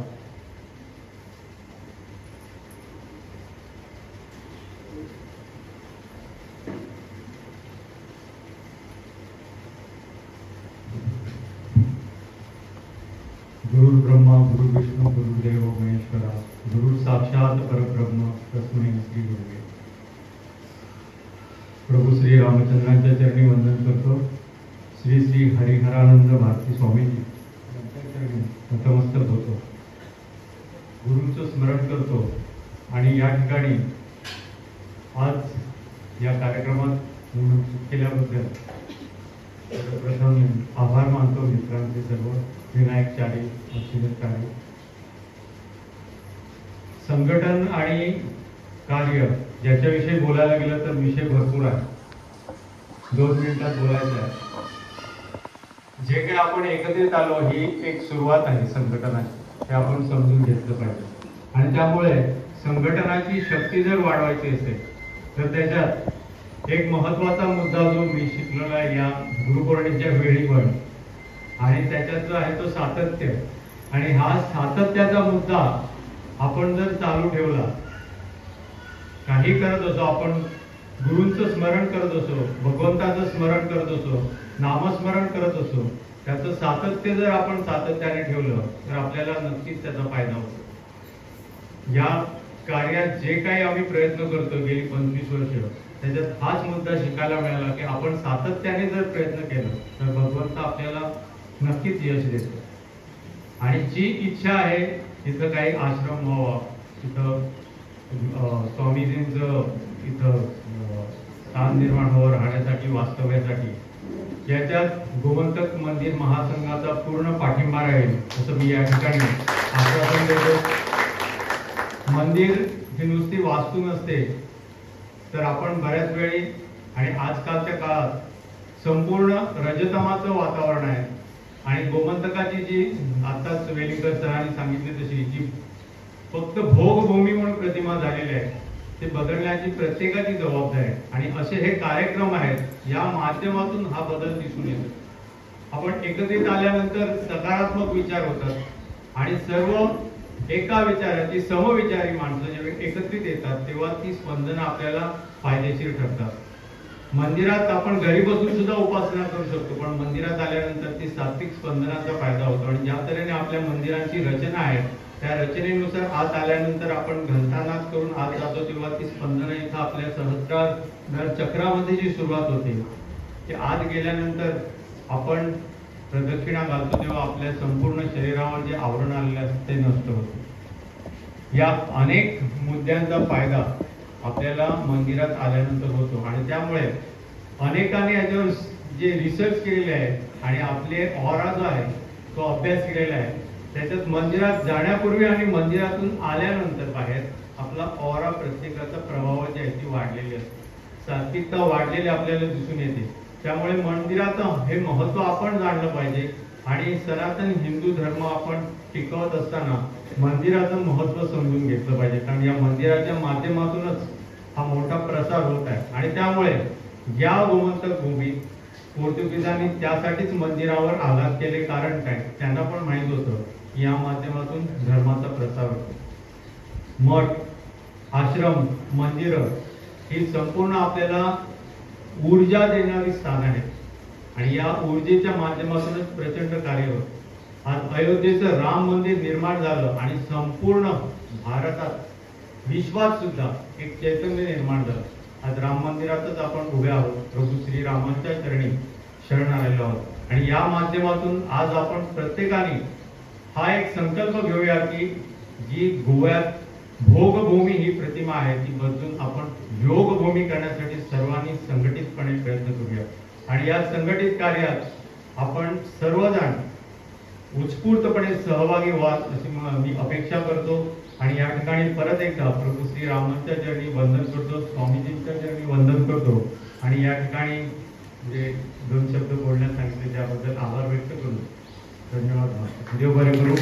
गुरुर् ब्रह्मा गुरुर्विष्णू गुरुर्देव महेश्वरा गुरु साक्षात परब्रह्म तस्मै श्री गुरुवे. प्रभू श्री रामचंद्रांच्या चरणी वंदन करतो. श्री श्री हरिहरानंद भारती स्वामीजी यांच्या चरणी नतमस्तक होतो. गुरूंचं स्मरण करतो आणि या ठिकाणी आज या कार्यक्रमात निमंत्रित केल्याबद्दल प्रथम आभार मानतो मित्रांचे सर्व, विनायक चारी, अक्षर चारी. संघटन आणि कार्य याच्याविषयी बोलायला गेलं तर विषय भरपूर आहे, 2 मिनिटात बोलायचं आहे. जे काही आपण एकत्रित आलो ही एक सुरुवात आहे संघटनाची, हे आपण समजून घेतलं पाहिजे. आणि त्यामुळे संघटनाची शक्ती जर वाढवायची असेल तर त्याच्यात एक महत्त्वाचा मुद्दा जो मी शिकलेला आहे या गुरुपौर्णिमेच्या वेळी पण, आणि त्याच्यात जो आहे तो सातत्य. आणि हा सातत्याचा मुद्दा आपण जर चालू ठेवला, काही करत असो, आपण गुरूंचं स्मरण करत असो, भगवंताचं स्मरण करत असो, नामस्मरण करत असो, त्याचं सातत्य जर आपण सातत्याने ठेवलं तर आपल्याला नक्कीच त्याचा फायदा होतो. या कार्यात जे काही आम्ही प्रयत्न करतो गेली 25 वर्ष, त्याच्यात हाच मुद्दा शिकायला मिळाला की आपण सातत्याने जर प्रयत्न केला तर भगवंत आपल्याला नक्कीच यश देतो. आणि जी इच्छा आहे तिथं काही आश्रम व्हावा, तिथं स्वामीजींचं इथं स्थान निर्माण व्हावं राहण्यासाठी, वास्तव्यासाठी, याच्यात गोमंतक मंदिर महासंघाचा पूर्ण पाठिंबा राहील असं मी या ठिकाणी आश्वासन देतो. मंदिर ही नुसती वास्तू नसते, तर आपण बऱ्याच वेळी आणि आजकालच्या काळात संपूर्ण रजतमाचं वातावरण आहे आणि गोमंतकाची जी आत्ताच वेलिंगकर सरांनी सांगितली तशी जी फक्त भोगभूमी म्हणून प्रतिमा झालेली आहे, ते बदलण्याची प्रत्येकाची जबाबदारी आहे आणि असे हे कार्यक्रम आहेत या माध्यमातून हा बदल दिसून येतो। आपण एकत्रित आल्यानंतर सकारात्मक विचार होतात आणि सर्व एका विचाराची समविचारी माणसं जेव्हा एकत्रित येतात तेव्हा ती स्पंदनं आपल्याला फायदेशीर ठरतात। मंदिरात आपण घरी बसून सुद्धा उपासना करू शकतो, पण मंदिरात आल्यानंतर ती सात्विक स्पंदनाचा फायदा होतो आणि ज्या तऱ्हेने आपल्या मंदिरांची रचना आहे त्या रचनेनुसार आत आल्यानंतर आपण घंटानाद करून आत जातो तेव्हा ती स्पंदनं इथं आपल्या सहस्रार चक्रामध्ये जी सुरुवात होते ते आत गेल्यानंतर आपण प्रदक्षिणा घालतो तेव्हा आपल्या संपूर्ण शरीरावर जे आवरण आलेले असते ते नष्ट होते। या अनेक मुद्द्यांचा फायदा आपल्याला मंदिरात आल्यानंतर होतो आणि त्यामुळे अनेकांनी याच्यावर जे रिसर्च केलेले आहे आणि आपले ऑरा जो आहे तो अभ्यास केलेला आहे त्याच्यात मंदिरात जाण्यापूर्वी आणि मंदिरातून आल्यानंतर बाहेर आपला ऑरा प्रत्येकाचा प्रभाव जे आहे ती वाढलेली असते, सात्विकता वाढलेली आपल्याला दिसून येते। त्यामुळे मंदिराचं हे महत्त्व आपण जाणलं पाहिजे आणि सनातन हिंदू धर्म आपण टिकवत असताना मंदिराचं महत्त्व समजून घेतलं पाहिजे, कारण या मंदिराच्या माध्यमातूनच हा मोठा प्रसार होत आहे आणि त्यामुळे या गोमंतक भूमीत पोर्तुगीजांनी त्यासाठीच मंदिरावर आघात केले, कारण काय त्यांना पण माहीत होतं की या माध्यमातून धर्माचा प्रसार होतो। मठ, आश्रम, मंदिरं ही संपूर्ण आपल्याला ऊर्जा देणारी स्थान आहेत आणि या ऊर्जेच्या माध्यमातूनच प्रचंड कार्य होतं। आज अयोध्येचं राम मंदिर निर्माण झालं आणि संपूर्ण भारतात विश्वात सुद्धा एक चैतन्य निर्माण झालं। आज राम मंदिरातच आपण उभे आहोत, प्रभू श्रीरामांच्या चरणी शरण आलेलो आहोत आणि या माध्यमातून आज आपण प्रत्येकाने हा एक संकल्प घेऊया की जी गोव्यात भोगभूमी ही प्रतिमा आहे ती बदलून आपण योगभूमी करण्यासाठी सर्वांनी संघटितपणे प्रयत्न करूया आणि या संघटित कार्यात आपण सर्वजण उत्स्फूर्तपणे सहभागी व्हाल अशी मी अपेक्षा करतो आणि या ठिकाणी परत एकदा प्रभू श्री रामांच्या चरणी वंदन करतो, स्वामीजींच्या चरणी वंदन करतो आणि या ठिकाणी जे दोन शब्द बोलण्यास सांगितले त्याबद्दल आभार व्यक्त करू। धन्यवाद। देव बरे करू।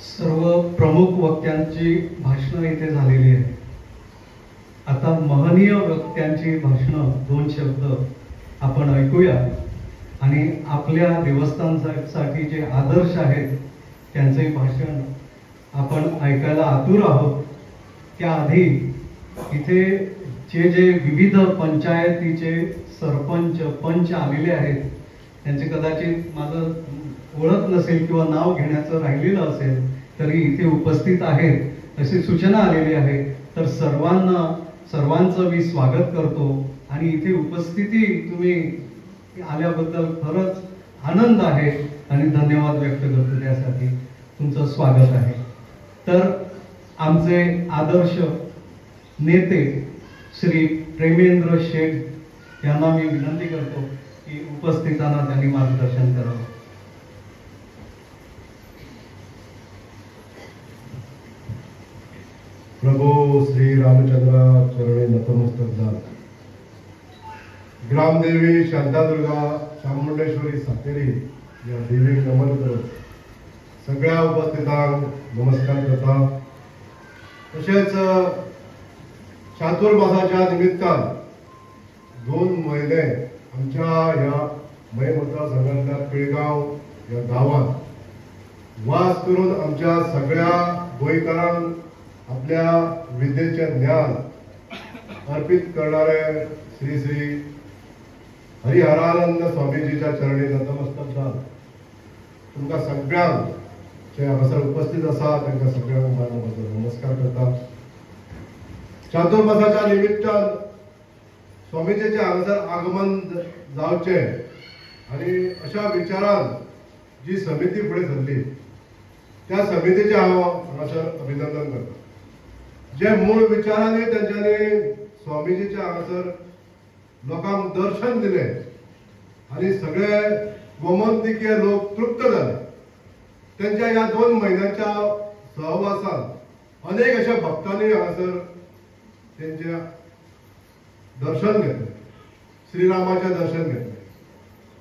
सर्व प्रमुख वक्त्यांची भाषणं इथे झालेली आहेत। आता महनीय वक्त्यांची भाषणं दोन शब्द आपण ऐकूया आणि आपल्या देवस्थानसाठी जे आदर्श आहेत त्यांचंही भाषण आपण ऐकायला आतुर आहोत। त्याआधी इथे जे जे विविध पंचायतीचे सरपंच पंच आलेले आहेत त्यांचे कदाचित माझं ओळख नसेल किंवा नाव घेण्याचं राहिलेलं असेल तरी इथे उपस्थित आहेत अशी सूचना आलेली आहे। तर सर्वांचं मी स्वागत करतो आणि इथे उपस्थिती तुम्ही आल्याबद्दल खरंच आनंद आहे आणि धन्यवाद व्यक्त करतो, त्यासाठी तुमचं स्वागत आहे। तर आमचे आदर्श नेते श्री प्रेमेंद्र शेठ यांना मी विनंती करतो की उपस्थितांना त्यांनी मार्गदर्शन करावं। प्रभू श्री रामचंद्र चरणी नतमस्तक झाला। ग्रामदेवी शांतादुर्गा चामुंडेश्वरी सातेरी या देवीक नमन करत सगळ्या उपस्थितांक नमस्कार करता। तशेंच चातुर्मासाच्या निमित्तान 2 महिने आमच्या ह्या मय मतदारसंघातल्या पिळगांव ह्या गांवांत वास करून आमच्या सगळ्या गोंयकारांक आपल्या विद्येचे ज्ञान अर्पित करणारे श्री श्री हरिहरानंद स्वामीजीच्या चरणी नतमस्तक जाल। तुमकां सगळ्यांक जे हांगासर उपस्थित आसा तांकां सगळ्यांक म्हजो नमस्कार करता। चातुर्मासाच्या निमित्तान स्वामीजीचे हांगासर आगमन जावचें आनी अशा विचारान जी समिती फुडें सरली त्या समितीचें हांव हांगासर अभिनंदन करता। जे मूळ विचारांनी तांच्यांनी स्वामीजीच्या हांगासर लोकांक दर्शन दिलें आनी सगळे गोमंतकीय लोक तृप्त जाले। तांच्या ह्या 2 म्हयन्यांच्या सहवासान अनेक अशा भक्तांनी हांगासर तांचे दर्शन घेतलें, श्रीरामाचें दर्शन घेतलें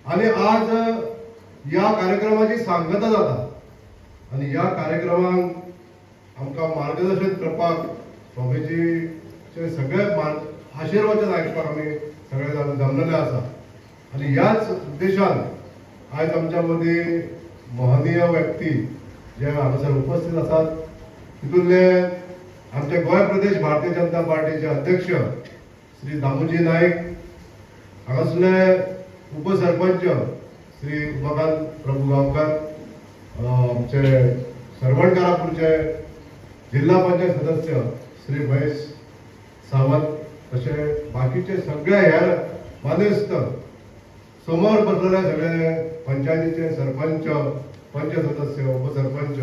आनी आज ह्या कार्यक्रमाची सांगता जाता। आनी ह्या कार्यक्रमाक आमकां मार्गदर्शन करपाक स्वामीजीचे सगळे आशिर्वचन आयकपाक आमी सगळे जाण जमलेले आसा. आनी ह्याच उद्देशान आयज आमच्या मदीं महनीय व्यक्ती जे हांगासर उपस्थित आसात तितूंतले आमचे गोंय प्रदेश भारतीय जनता पार्टीचे अध्यक्ष श्री दामोजी नाईक, हांगासरले उपसरपंच श्री उमाकांत प्रभू गांवकर, आमचे सरवणकारापूरचे जिल्हा पंचायत सदस्य श्री महेश सावंत, तशें बाकीचे सगळे हेर मानेस्त, समोर बसलेले सगळे पंचायतीचे सरपंच, पंच सदस्य, उपसरपंच,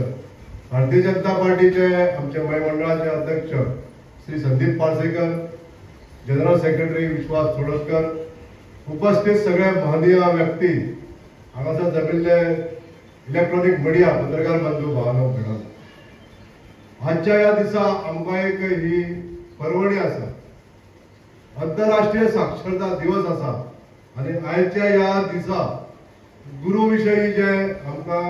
भारतीय जनता पार्टीचे आमचे मंडळाचे अध्यक्ष श्री संदीप पार्सेकर, जनरल सेक्रेटरी विश्वास चोडणकर, उपस्थित सगळे महनीय व्यक्ती, हांगासर जमिल्ले इलेक्ट्रॉनिक मिडिया पत्रकार बंधू भावानो भयणांनो, आजच्या ह्या दिसा आमकां एक ही पर्वणी आसा, आंतरराष्ट्रीय साक्षरता दिवस आसा. आनी आयच्या ह्या दिसा गुरू विशयी जे आमकां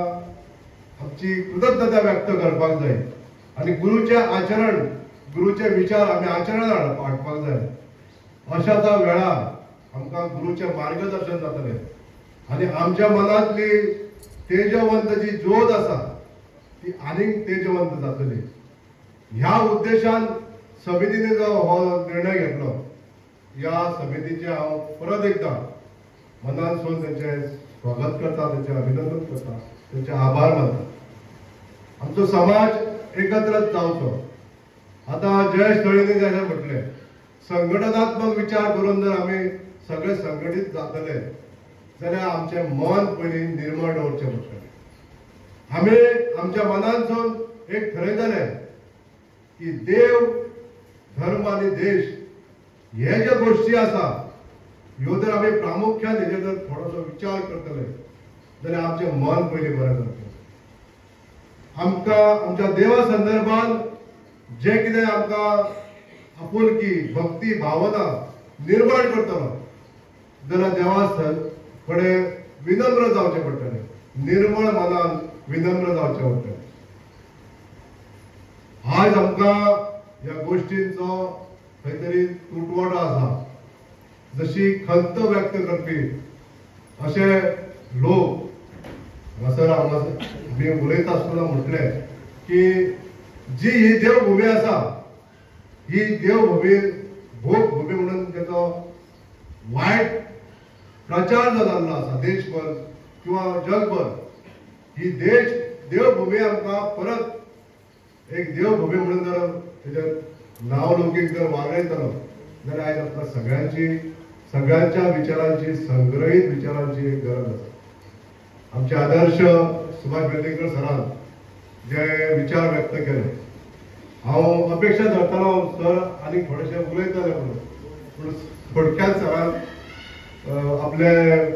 आमची कृतज्ञता व्यक्त करपाक जाय आनी गुरूचें आचरण, गुरूचे विचार आमी आचरणात हाडपाक जाय. अशा त्या वेळार आमकां गुरूचें मार्गदर्शन जातलें आनी आमच्या मनांतली तेजवंत जी ज्योत आसा ती आनीक तेजवंत जातली. ह्या उद्देशान समितीने जो हो निर्णय घेतलो, ह्या समितीचे हांव परत एकदां मनांतसून तेंचें स्वागत करता, तेंचें अभिनंदन करता, तेंचे आभार मानता. आमचो समाज एकत्र जावचो. आतां जयेश थळींनी जशें म्हटलें, संघटनात्मक विचार करून जर आमी सगळे संघटीत जातले जाल्यार आमचें मन पयलीं निर्मळ दवरचें पडटलें. आमी आमच्या मनांतसून एक ठरयतले की देव, धर्म आनी देश हे ज्यो गोश्टी आसा ह्यो जर आमी प्रामुख्यान हेजेर जर थोडोसो विचार करतले जाल्यार आमचें मन पयलीं बरें जातलें. आमकां आमच्या देवा संदर्भान जें कितें आमकां आपुलकी, भक्ती, भावना निर्माण करतलो जाल्यार देवा कडेन विनम्र जावचें पडटलें, निर्मळ मनान विनम्र जावचें पडटलें. आयज आमकां ह्या गोश्टींचो खंय तरी तुटवडो आसा. जशी खंत व्यक्त करपी अशे लोक हांगासर आमी उलयता आसतना म्हटलें की जी ही देवभुमी आसा ही देवभुमी भोगभुमी म्हणून तेचो वायट प्रचार जो जाल्लो आसा देशभर किंवा जगभर, ही देश देवभुमी आमकां परत एक देवभुमी म्हणून जर तेजें नांव लौकीक जर वागयतलो जाल्यार आयज आमकां सगळ्यांची, सगळ्यांच्या विचारांची, संग्रहीत विचारांची एक गरज आसा. आमचे आदर्श सुभाष वेलिंगकर सरान जे विचार व्यक्त केले, हांव अपेक्षा धरतालो सर आनी थोडेशे उलयतले म्हणून, पूण थोडक्यात सरान आपले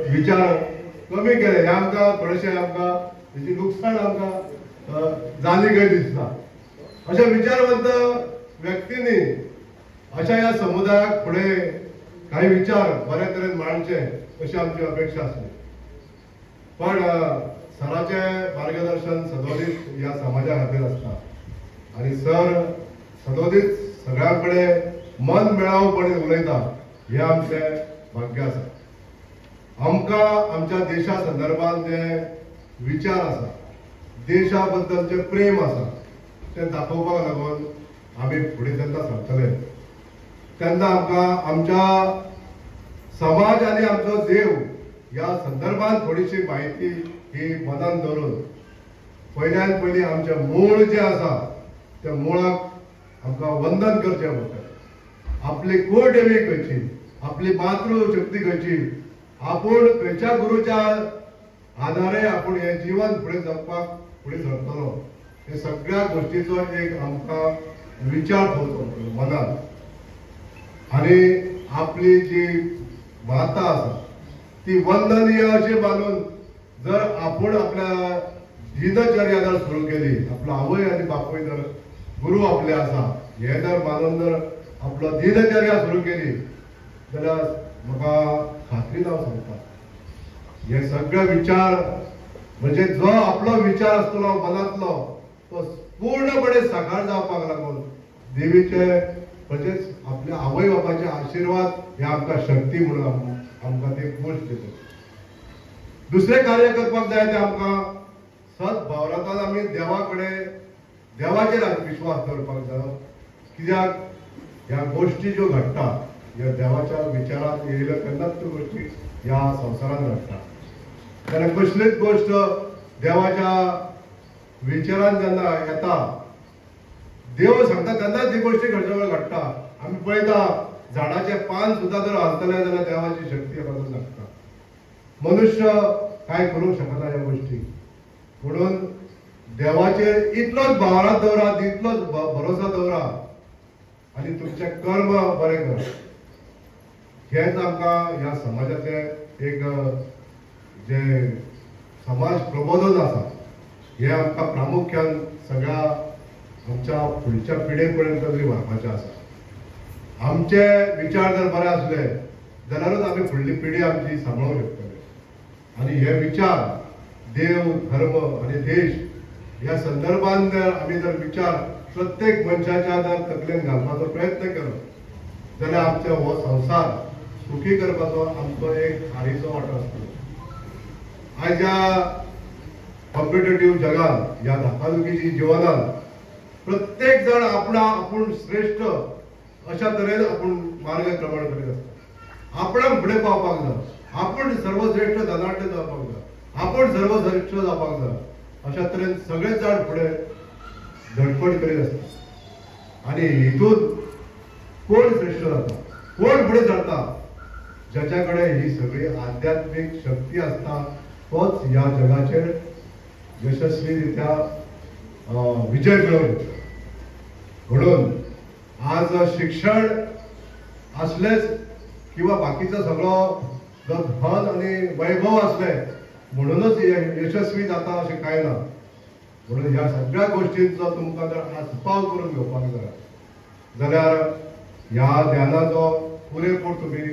विचार कमी केले. हे आमकां थोडेशे आमकां तेजी लुकसाण आमकां जाली काय दिसता. अशा विचारवंत व्यक्तींनी अशा ह्या समुदायाक फुडें काही विचार बऱ्या तरेन मांडचे अशी आमची अपेक्षा आसली. पण सराचें मार्गदर्शन सदोदीत ह्या समाजा खातीर आसता आनी सर सदोदीत सगळ्यां कडेन मन मेळावपणे उलयता, हें आमचें भाग्य आसा. आमकां आमच्या देशा संदर्भात जे विचार आसा, देशा बद्दल जे प्रेम आसा तें दाखोवपाक लागून आमी फुडें जेन्ना सरतले तेन्ना आमकां आमच्या समाज आनी आमचो देव ह्या संदर्भात थोडीशी म्हायती ही मनान दवरून पयल्यान पयलीं आमचें मूळ जें आसा त्या मुळाक आमकां वंदन करचें पडटलें. आपली कुळदेवी खंयची, आपली मातृशक्ती खंयची, आपूण खंयच्या गुरूच्या आधारे आपूण हें जीवन फुडें जगपाक फुडें सरतलो, हे सगळ्या गोश्टीचो एक आमकां विचार थोवचो पडटलो मनान. आनी आपली जी माता आसा ती वंदनीय अशी मानून जर आपूण आपल्या दिनचर्या जर सुरू केली, आपलो आवय आनी बापूय जर गुरू आपले आसा हे जर मानून जर आपलो दिनचर्या सुरू केली जाल्यार म्हाका खात्रीन हांव सांगता हे सगळे विचार म्हणजे जो आपलो विचार आसतलो मनांतलो तो पूर्णपणे साकार जावपाक लागून देवीचे म्हणजेच आपल्या आवय बापाचे आशीर्वाद हे आमकां शक्ती म्हणून आमकां ते गोश्ट दिता। दुसरें कार्य करपाक जाय तें आमकां सत भावनांतल्यान आमी देवा कडेन देवाचेर विश्वास दवरपाक जाय, कित्याक ह्या गोश्टी ज्यो घडटा ह्या देवाच्या विचारांत येयल्यो तेन्नाच त्यो गोश्टी ह्या संवसारांत घडटा। जाल्यार कसलीच गोश्ट देवाच्या विचारान जेन्ना येता, देव सांगता तेन्नाच ही गोश्टी घडच्या वेळार घडटा। आमी पळयता झाडाचें पान सुद्दां जर हालतलें जाल्यार देवाची शक्ती हाका लागता, मनुष्य काय करूंक शकना ह्या गोश्टी। म्हणून देवाचेर इतलोच भावनात दवरात, इतलोच भरोसा दवरात आनी तुमचें कर्म बरें करात। हेंच आमकां ह्या समाजाचें एक जे समाज प्रबोधन आसा हें आमकां प्रामुख्यान सगळ्या आमच्या फुडच्या पिढे पर्यंत तरी व्हरपाचें आसा। आमचे विचार जर बरे आसले जाल्यारूच आमी फुडली पिढी आमची सांबाळूंक शकतले आनी हे विचार देव, धर्म आनी देश ह्या संदर्भान जर आमी जर विचार प्रत्येक मनशाच्या जर तकलेन घालपाचो प्रयत्न केलो जाल्यार आमचो हो संवसार सुखी करपाचो आमचो एक खारीचो वांटो आसतलो। आयज ह्या कॉम्पिटेटीव जगान, ह्या धकाधुकीची जिवनान प्रत्येक जाण आपणा आपूण श्रेश्ठ अशा तरेन आपूण मार्गक्रमण करीत आसता। आपणाक फुडें पावपाक जाय, आपूण सर्वश्रेश्ठ धनाढ्य जावपाक जाय, आपूण सर्वश्रेश्ठ जावपाक जाय, अशा तरेन सगळेच जाण फुडें धडपड करीत आसता। आनी हितून कोण श्रेश्ठ जाता, कोण फुडें सरता, ज्याच्या कडेन ही सगळी आध्यात्मीक शक्ती आसता तोच ह्या जगाचेर यशस्वी रित्या विजय मेळोवंक शकता। म्हणून आज शिक्षण आसलेच किंवा बाकीचो सगळो जो धन आनी वैभव आसले म्हणूनच यशस्वी जाता अशें कांय ना। म्हणून ह्या सगळ्या गोश्टींचो तुमकां जर आस्पाव करून घेवपाक जाय जाल्यार ह्या ज्ञानाचो पुरेपूर तुमी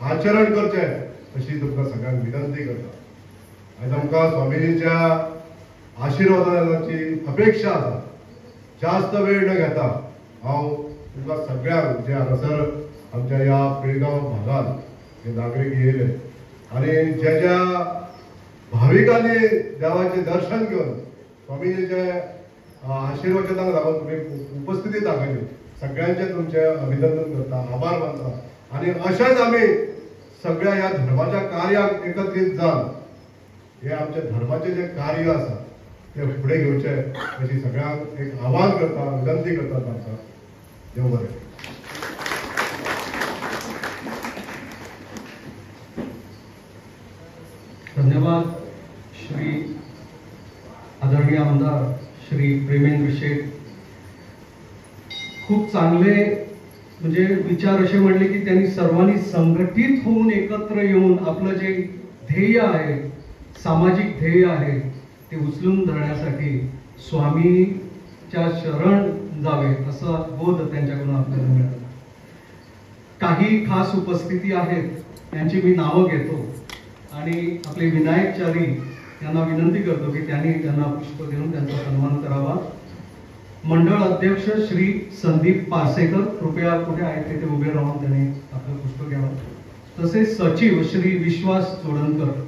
आचरण करचें अशी तुमकां सगळ्यांक विनंती करता। आयज आमकां स्वामीजीच्या आशिर्वादाची अपेक्षा आसा। जास्त वेळ न घेता हांव तुमकां सगळ्यांक जे हांगासर आमच्या ह्या पिळगांव भागांत हे नागरीक येयले आनी ज्या ज्या भाविकांनी देवाचें दर्शन घेवन स्वामीजीचे आशिर्वचनाक लागून तुमी उपस्थिती दाखयली सगळ्यांचें तुमचें अभिनंदन करता, आभार मानता आनी अशेंच आमी सगळ्या ह्या धर्माच्या कार्याक एकत्रीत जावन हे आमच्या धर्माचें जें कार्य आसा तें फुडें घेवचें अशी सगळ्यांक एक आव्हान करता, विनंती करता तांकां। देव बरें। धन्यवाद श्री आदरणीय आमदार श्री प्रेमेंद्र शेठ। खूप चांगले म्हणजे विचार असे म्हणले की त्यांनी सर्वांनी संघटित होऊन एकत्र येऊन आपलं जे ध्येय आहे, सामाजिक ध्येय आहे ते उचलून धरण्यासाठी स्वामीच्या शरण जावे असा बोध त्यांच्याकडून आपल्याला मिळाला। काही खास उपस्थिती आहेत त्यांची मी नावं घेतो आणि आपले विनायक चारी यांना विनंती करतो की त्यांनी त्यांना पुष्प देऊन त्यांचा सन्मान करावा। मंडळ अध्यक्ष श्री संदीप पारसेकर कृपया कुठे आहेत तेथे उभे राहून त्यांनी आपलं पुष्प घ्यावं। तसेच सचिव श्री विश्वास चोडणकर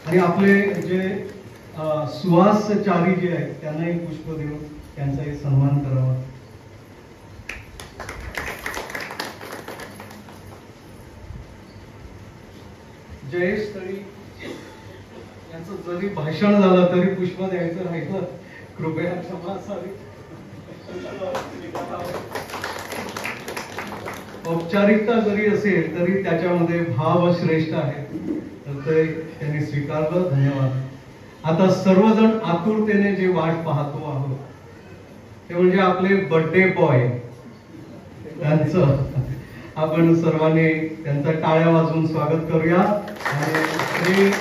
आणि आपले जे सुहास चारी जे आहेत त्यांनाही पुष्प देऊन त्यांचाही सन्मान करावा। जयेश तळी यांचं जरी भाषण झालं तरी पुष्प द्यायचं राहिलं, कृपया क्षमा असावी। औपचारिकता जरी असेल तरी त्याच्यामध्ये भाव श्रेष्ठ आहे, तर ते त्यांनी स्वीकारलं, धन्यवाद। आता सर्वजण आतुरतेने जे वाट पाहतो आहोत ते म्हणजे आपले बर्थडे बॉय, त्यांचं आपण सर्वांनी त्यांचा टाळ्या वाजवून स्वागत करूया। आणि श्री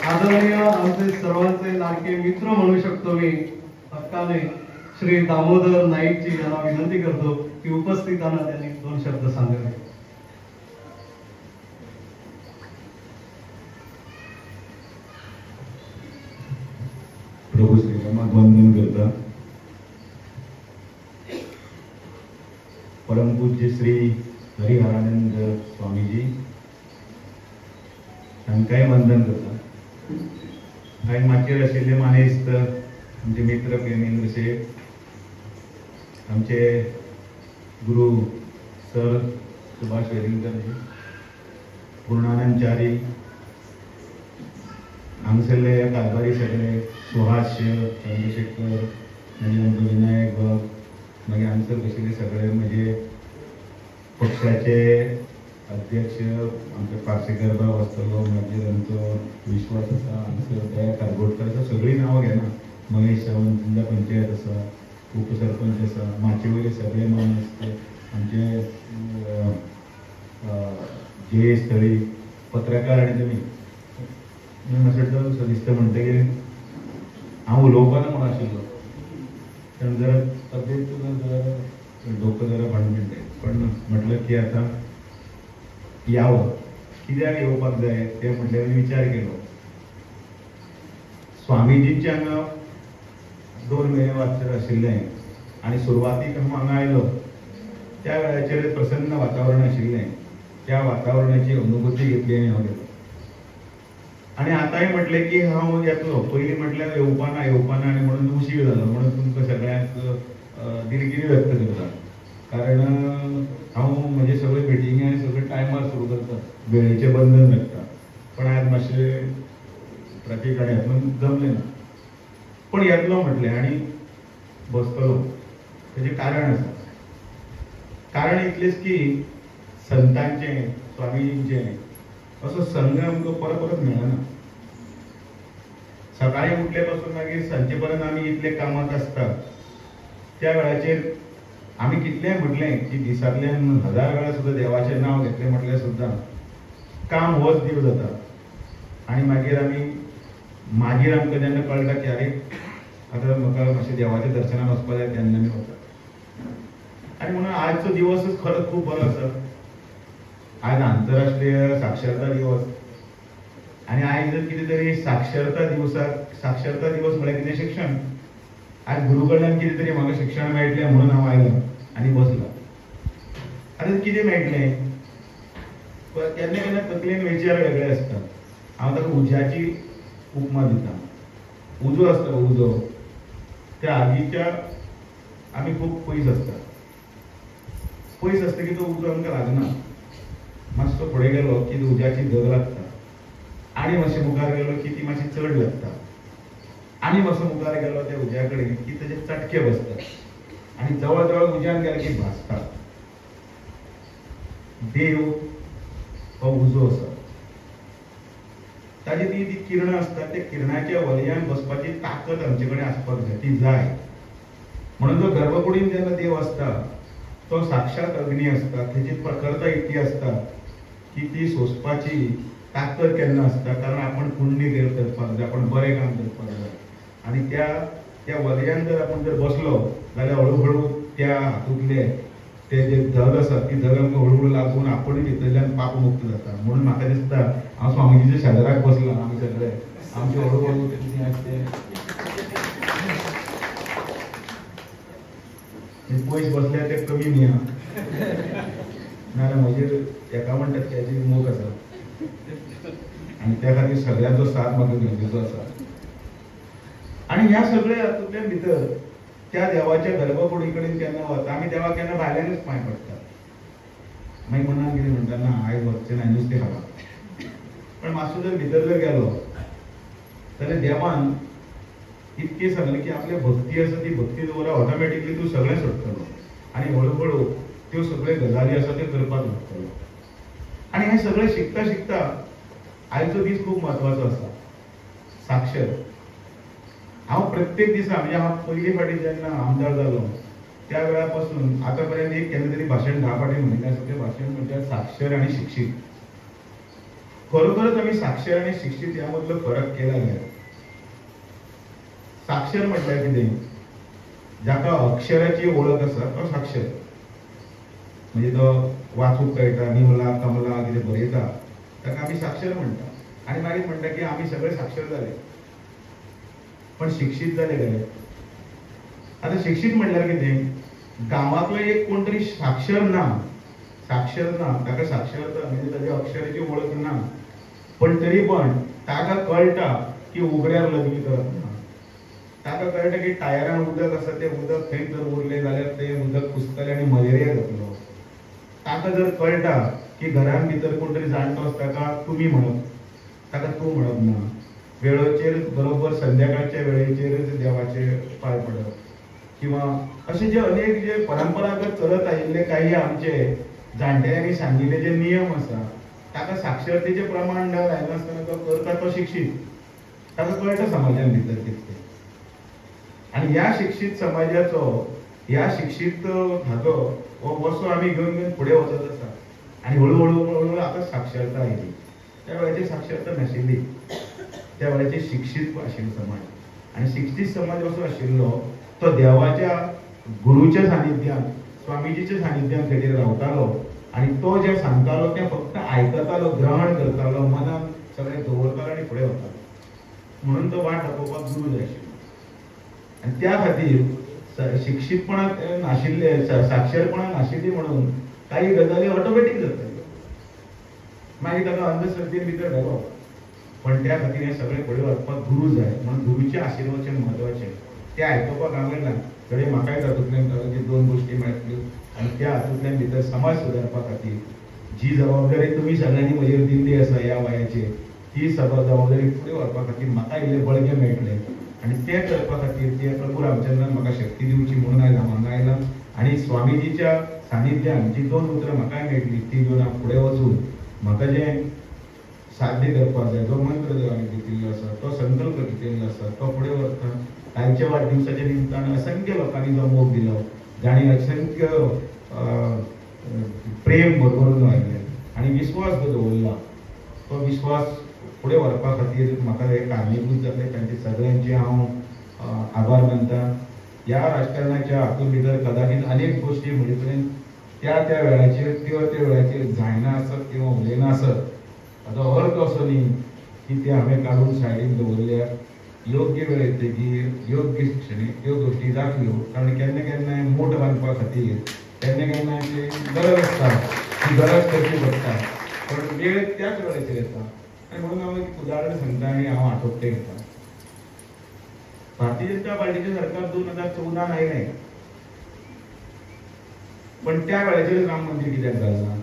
आदरणीय आमचे सर्वांचे लाडके मित्र म्हणू शकतो मी हक्काने, श्री दामोदर नाईकजी यांना विनंती करतो की उपस्थितांना त्यांनी दोन शब्द सांगावे। प्रभू श्रीरामाक वंदन करता. परमपूज्य श्री हरिहरानंद स्वामीजी तांकांय वंदन करता. आनी माचयेर आशिल्ले मानेस्त आमचे मित्र प्रेमेंद्र शेठ, आमचे गुरू सर सुभाष वेलिंगकर, पूर्णानंद च्यारी, हांगसरले कारभारी सगळे, सुहास चंद्रशेखर, मागीर आमचो विनायक बाब, मागीर हांगसर बशिल्ले सगळे म्हणजे पक्षाचे अध्यक्ष आमचे पार्सेकर बाब आसतलो, मागीर आमचो विश्वास आसा, हांगसर दया कारबोटकर आसा, सगळीं नांवां घेना, महेश सावंत जिल्हा पंचायत आसा, उपसरपंच आसा, माचे वयले सगळे मानेस्त, आमचे जयेश थळी, पत्रकार आनी तुमी. मातसो दिसता म्हणटकीर हांव उलोवपाना म्हणून आशिल्लो, कारण जरा तब्येत जरा डोकं जरा भांडबिंड, पण म्हटलं की आतां यावं, कित्याक येवपाक जाय तें म्हटल्यार विचार केलो. स्वामीजींचे हांगा 2 म्हयने वाचर आशिल्लें आनी सुरवातीक हांव हांगा आयलो त्या वेळाचेर प्रसन्न वातावरण आशिल्लें, त्या वातावरणाची अनुभूती घेतली आनी हांव गेलो. आनी आतांय म्हटलें की हांव येतलो, पयलीं म्हटल्यार येवपाना येवपाना आनी म्हणून उशीर जालो, म्हणून तुमकां सगळ्यांक दिलगिरी व्यक्त करता, कारण हांव म्हजे सगळे मिटिंगी आनी सगळे टायमार सुरू करता, वेळेचें बंधन लागता, पण आज मातशें ट्रॅफीक आनी हातून जमलें ना, पण येतलो म्हटलें आनी बसतलो. तेजें कारण आसा, कारण इतलेंच की संतांचें, स्वामीजींचें असो संग आमकां परत परत मेळना. सकाळीं उठले पासून मागीर सांजे पर्यंत आमी इतले कामाक आसता, त्या वेळाचेर आमी कितलेंय म्हटलें की दिसांतल्यान 1000 वेळा सुद्दां देवाचें नांव घेतलें म्हटल्यार सुद्दां काम होच देव जाता. आनी मागीर आमी मागीर आमकां जेन्ना कळटा की अरे आतां म्हाका मातशें देवाच्या दर्शनाक वचपाक जाय, तेन्ना आमी वता. आनी म्हणून आजचो दिवसच खरोच खूब बरो आसा. आज आंतरराष्ट्रीय साक्षरता दिवस आनी आयज जर कितें तरी साक्षरता दिवसाक, साक्षरता दिवस म्हळ्यार कितें शिक्षण, आज गुरू कडल्यान कितें तरी म्हाका शिक्षण मेळटलें म्हणून हांव आयलो आनी बसलो. आतां कितें मेळटलें, केन्ना केन्ना तकलेन विचार वेगळे आसता. हांव ताका उज्याची उपमा दिता. उजो आसता, उजो त्या आगीच्या आमी खूब पयस आसता, पयस आसता की तो उजो आमकां लागना, मातसो फुडें गेलो की उज्याची धग लागता, आनी मातशें मुखार गेलो की ती मातशी चड लागता, आनी मातसो मुखार गेलो त्या उज्या कडेन की ताचे चटके बसतात आनी जवळ जवळ उज्यान गेले की भाजता. देव हो उजो आसा, ताजी ती ती किरणां आसतात, त्या किरणाच्या वलयान बसपाची ताकद आमचे कडेन आसपाक जाय, ती जाय. म्हणून जो गर्भकुडीन जेन्ना देव आसता तो साक्षात अग्नी आसता, तेजी प्रखरता इतकी आसता की ती सोंसपाची ताकद केन्ना आसता, कारण आपण पुण्य करपाक जाय, आपण बरें काम करपाक जाय. आनी त्या त्या वलयान जर आपण जर बसलो जाल्यार हळू हळू त्या हातूंतले ते जे धग आसा ती धग आमकां हळू हळू लागून आपूण भितरल्यान पापमुक्त जाता. म्हणून म्हाका दिसता हांव स्वामीजीच्या शेजाराक बसला, आमी सगळे आमचे हळू हळू कितें आसा ते पयस बसल्यार ते कमी न्ही आं, नाजाल्यार म्हजेर एका 1% मोग आसा आनी त्या खातीर सगळ्यांचो साथ म्हाका गरजेचो आसा. आनी ह्या सगळ्या हातूंतल्यान भितर त्या देवाच्या गर्भकुडी कडेन केन्ना वता, आमी देवाक केन्ना भायल्यानूच पांय पडटा, मागीर मनान कितें म्हणटा, ना आयज वचचें ना, नुस्तें खाला. पण मातसो जर भितर जर गेलो जाल्यार देवान इतकें सांगलें की आपली भक्ती आसा ती भक्ती दवरा, ऑटोमॅटिकली तूं सगळें सोडटलो आनी हळू हळू त्यो सगळ्यो गजाली आसा त्यो करपाक लागतलो. आनी हें सगळें शिकता शिकता आयचो दीस खूब म्हत्वाचो आसा, साक्षर. हांव प्रत्येक दिसा म्हणजे हांव पयली फावटी जेन्ना आमदार जालो त्या वेळा पासून आतां पर्यंत एक केन्ना तरी भाशण 10 फावटी म्हणिल्लें आसा, तें भाशण म्हणजे साक्षर आनी शिक्षीत. खरोखरच आमी साक्षर आनी शिक्षीत ह्या मदलो फरक केला जाल्यार, साक्षर म्हटल्यार कितें, जाका अक्षराची वळख आसा तो साक्षर, म्हणजे तो वाचूंक कळटा, निमला कमला कितें बरयता ताका आमी साक्षर म्हणटा. आनी मागीर म्हणटा की आमी सगळे साक्षर जाले. पण शिक्षीत जाले काय? आतां शिक्षीत म्हणल्यार कितें, गांवांतलो एक कोण तरी साक्षर ना, साक्षर ना, ताका साक्षरता म्हणजे ताच्या अक्षराची वळख ना, पण तरी पण ताका कळटा की उगड्यार लग्न करप ना, ताका कळटा की टायरान उदक आसा तें उदक थंय जर उरलें जाल्यार तें उदक कुसतलें आनी मलेरिया जातलो. ताका जर कळटा की घरान भितर कोण तरी जाणटो आसा ताका तुमी म्हणप, ताका तूं म्हणप ना, वेळेचेर बरोबर संध्याकाळच्या वेळेचेर देवाचे पांय पडप किंवा अशे जे अनेक जे परंपरागत चलत आयिल्ले काही आमचे जाणटेल्यांनी सांगिल्ले जे नियम आसा ताका साक्षरतेचें प्रमाण लायनासतना तो करता तो शिक्षीत, ताका कळटा समाजान भितर कितें. आनी ह्या शिक्षीत समाजाचो, ह्या शिक्षीत हाचो हो वसो आमी घेवन घेवन फुडें वचत आसा आनी हळू हळू हळू आतां साक्षरता आयली. त्या वेळाचेर साक्षरता नाशिल्ली, त्या वेळाचेर शिक्षीत आशिल्लो समाज आनी शिक्षीत समाज असो आशिल्लो तो देवाच्या गुरूच्या सानिध्यान, स्वामीजीच्या सानिध्यान थंयचेर रावतालो आनी तो जें सांगतालो तें फक्त आयकतालो, ग्रहण करतालो, मनान सगळें दवरतालो आनी फुडें वतालो. म्हणून तो वाट दाखोवपाक गुरू जाय आशिल्लो. आनी त्या खातीर शिक्षीतपणाक नाशिल्ले, साक्षरपणां नाशिल्ली म्हणून काही गजाली ऑटोमॅटीक जाताल्यो, मागीर ताका अंधश्रद्धेन भितर घालो. पण त्या खातीर हें सगळें फुडें व्हरपाक गुरू जाय, म्हणून गुरूचें आशिर्वचन म्हत्वाचें. तें आयकुपाक हांवें ना घडये म्हाकाय तातूंतल्यान तातूंतली दोन गोश्टी मेळटल्यो आनी त्या हातूंतल्यान भितर समाज सुदारपा खातीर जी जबाबदारी तुमी सगळ्यांनी म्हजेर दिल्ली आसा ह्या वयाचेर, ती जबाबदारी फुडें व्हरपा खातीर म्हाका इल्लें बळगें मेळटलें आनी तें करपा खातीर ते प्रभू रामचंद्रान म्हाका शक्ती दिवची म्हणून आयज हांव हांगा आयलां. आनी स्वामीजीच्या सानिध्यान जी दोन उतरां म्हाकाय मेळटली ती घेवन हांव फुडें वचून म्हाका जें साध्य करपाक जाय, जो मंत्र जो आमी घेतिल्लो आसा, तो संकल्प घेतिल्लो आसा, तो फुडें व्हरता. तांच्या वाडदिवसाच्या निमतान असंख्य लोकांनी जो मोग दिलो, जांणी असंख्य प्रेम भरभरून आयलें आनी विस्वास जो दवरला तो विस्वास फुडें व्हरपा खातीर म्हाका हे कारणीभूत जाले. तांचे सगळ्यांचे हांव आभार मानता. ह्या राजकारणाच्या हातूंत भितर कदाचित अनेक गोश्टी म्हजे कडेन त्या त्या वेळाचेर त्यो त्या वेळाचेर जायना आसत किंवा उलयना आसत, ताचो अर्थ असो न्ही की ते हांवें काडून सायडीन दवरल्या. योग्य वेळ येतकीर योग्य क्षणी त्यो गोश्टी जातल्यो, कारण केन्ना केन्नाय मोठ बांदपा खातीर केन्ना केन्नाय ती गरज आसता, ती गरज करची पडटा, पण वेळ त्याच वेळाचेर येता. आनी म्हणून हांव एक उदाहरण सांगता आनी हांव आठवते घेता. भारतीय जनता पार्टीचें सरकार 2014 आयलें, पण त्या वेळाचेर राम मंदिर कित्याक जालें ना?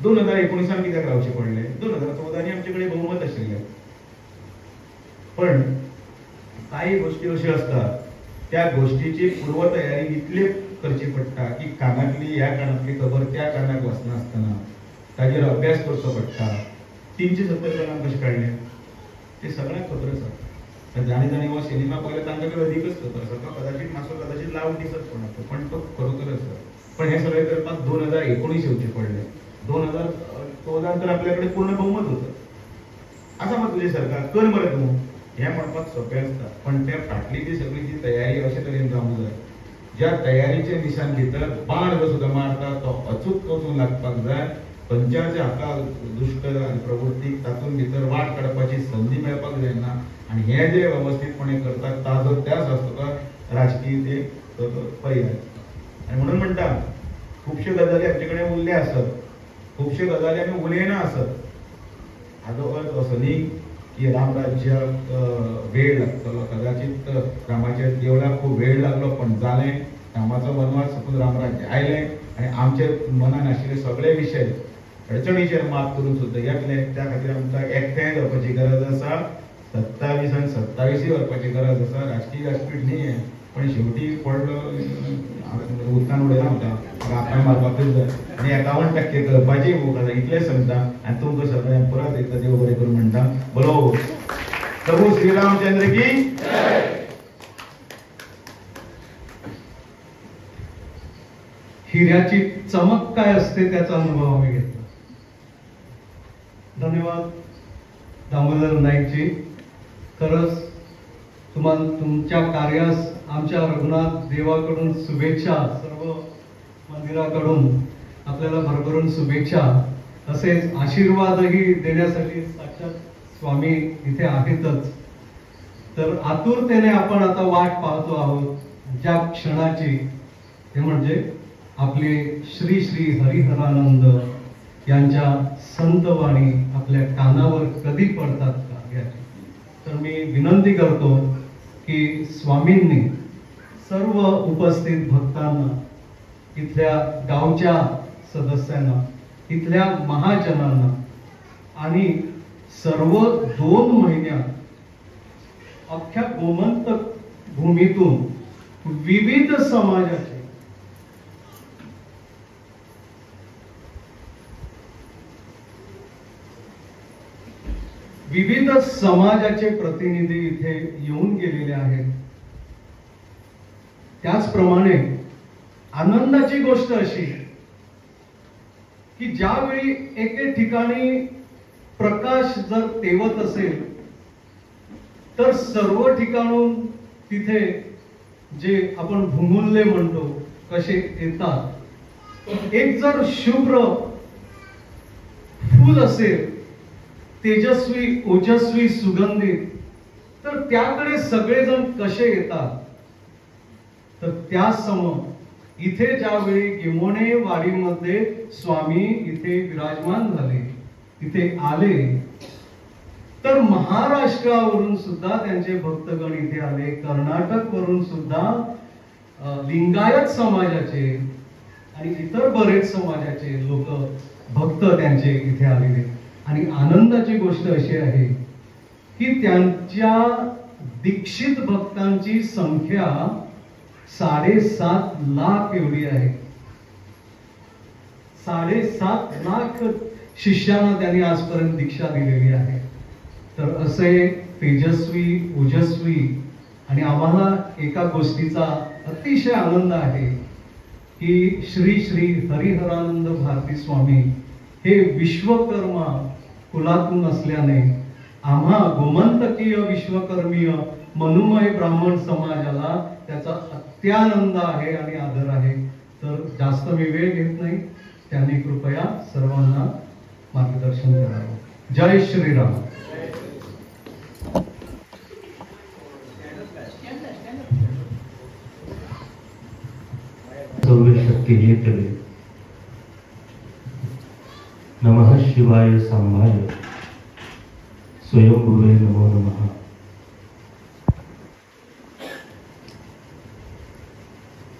2019 कित्याक रावचें पडलें? 2014 आमचे कडेन बहुमत आशिल्लें. पण काही गोष्टी अश्यो आसतात त्या गोष्टीची पूर्वतयारी इतली करची पडटा की कानांतली ह्या कानांतली खबर त्या कानाक वचनासतना ताजेर अभ्यास करचो पडटा. 370 कलम कशें काडलें तें सगळ्यांक खबर आसा. जाणी जाणी हो सिनेमा पळयलो तांकां तर अदीकच खबर आसा. तो कदाचित मातसो कदाचित लावून दिसत कोणाक, पण तो खरोखर आसा. पण हें सगळें करपाक 2019 येवचें पडलें. 2014 तर आपल्या कडेन पूर्ण बहुमत होतं. आसा मग तुजें सरकार, कर मरे तूं, हें म्हणपाक सोंपें आसता. पण त्या फाटली जी सगळी जी तयारी अशे तरेन जावंक जाय, ज्या तयारीच्या दिशान भितर बाण जो सुद्दां मारता तो अचूक वचून लागपाक जाय. खंयच्याच हाका दुश्ट आनी प्रवृत्तीक तातूंत भितर वाट काडपाची संदी मेळपाक जायना. आनी हे जे वेवस्थीतपणे करतात ताजो त्याच आसता राजकीय ते पर्याय. आनी म्हणून म्हणटा खुबश्यो गजाली आमचे कडेन उरल्या आसत, खुबश्यो गजाली आमी उलयना आसत. हाजो अर्थ असो न्ही की रामराज्याक वेळ लागतलो, कदाचित रामाच्या देवळाक खूब वेळ लागलो, पण जालें. रामाचो वनवास सोंपून रामराज्य आयलें आनी आमच्या मनान आशिल्ले सगळे विशय अडचणीचेर मात करून सुद्दां येतले. त्या खातीर आमकां एकठांय जावपाची गरज आसा. 27 आनी 27 व्हरपाची गरज आसा. राजकीय व्यासपीठ न्ही हें, पण शेवटी पडलो उदकान उडयला म्हणटा आतां मारपाकूच जाय आनी 51% करपाची मोख आसा, इतलें सांगता. आनी तुमकां सगळ्यांक परत एकदां देव बरें करूं म्हणटा. बोलो प्रभू श्रीरामचंद्र की. हिऱ्याची चमक काय असते त्याचा अनुभव आम्ही घेतला. धन्यवाद दामोदर नाईकजी. खरंच तुम्हाला तुमच्या कार्यास आमच्या रघुनाथ देवाकडून शुभेच्छा, सर्व मंदिराकडून आपल्याला भरभरून शुभेच्छा, तसेच आशीर्वादही देण्यासाठी साक्षात स्वामी इथे आहेतच. तर आतुरतेने आपण आता वाट पाहतो आहोत ज्या क्षणाची, ते म्हणजे आपले श्री श्री हरिहरानंद यांच्या संतवाणी आपल्या कानावर कधी पडतात का याची। तर मी विनंती करतो की स्वामींनी सर्व उपस्थित भक्तांना, इथल्या गावच्या सदस्यांना, इथल्या महाजनांना आणि सर्व 2 महिन्यात अख्ख्या गोमंतक भूमीतून विविध समाजाचे प्रतिनिधी इथे येऊन गेलेले आहेत। त्याचप्रमाणे आनंदाची गोष्ट अशी की ज्यावेळी एके ठिकाणी प्रकाश जर तेवत असेल तर सर्व ठिकाणून तिथे जे आपण भुंगुल्ले म्हणतो कसे येतात। एक जर शुभ्र फूल असेल, तेजस्वी, ओजस्वी, सुगंधित, तर त्याकडे सगळेजण कसे येतात। तर त्यासमोर इथे ज्यावेळी गिमोणे वाडीमध्ये स्वामी इथे विराजमान झाले, तिथे आले, तर महाराष्ट्रावरून सुद्धा त्यांचे भक्तगण इथे आले, कर्नाटक वरून सुद्धा लिंगायत समाजाचे आणि इतर बरेच समाजाचे लोक भक्त त्यांचे इथे आलेले। आणि आनंदाची गोष्ट अशी आहे की त्यांच्या दीक्षित भक्तांची संख्या 7.5 लाख एवढी आहे। 7.5 लाख शिष्यांना त्यांनी आजपर्यंत दीक्षा दिलेली आहे। तर असे तेजस्वी, ओजस्वी, आणि आम्हाला एका गोष्टीचा अतिशय आनंद आहे की श्री श्री हरिहरानंद भारती स्वामी हे विश्वकर्मा कुलातून असल्याने आम्हा गोमंतकीय विश्वकर्मीय मनुमय ब्राह्मण समाजाला त्याचा अत्यानंद आहे आणि आदर आहे। तर जास्त मी वेळ घेत नाही, त्यांनी कृपया सर्वांना मार्गदर्शन करावं। जय श्रीराम। शक्ती हेतवे नमः शिवाय सांभाय स्वयंभुवे नमो नमः।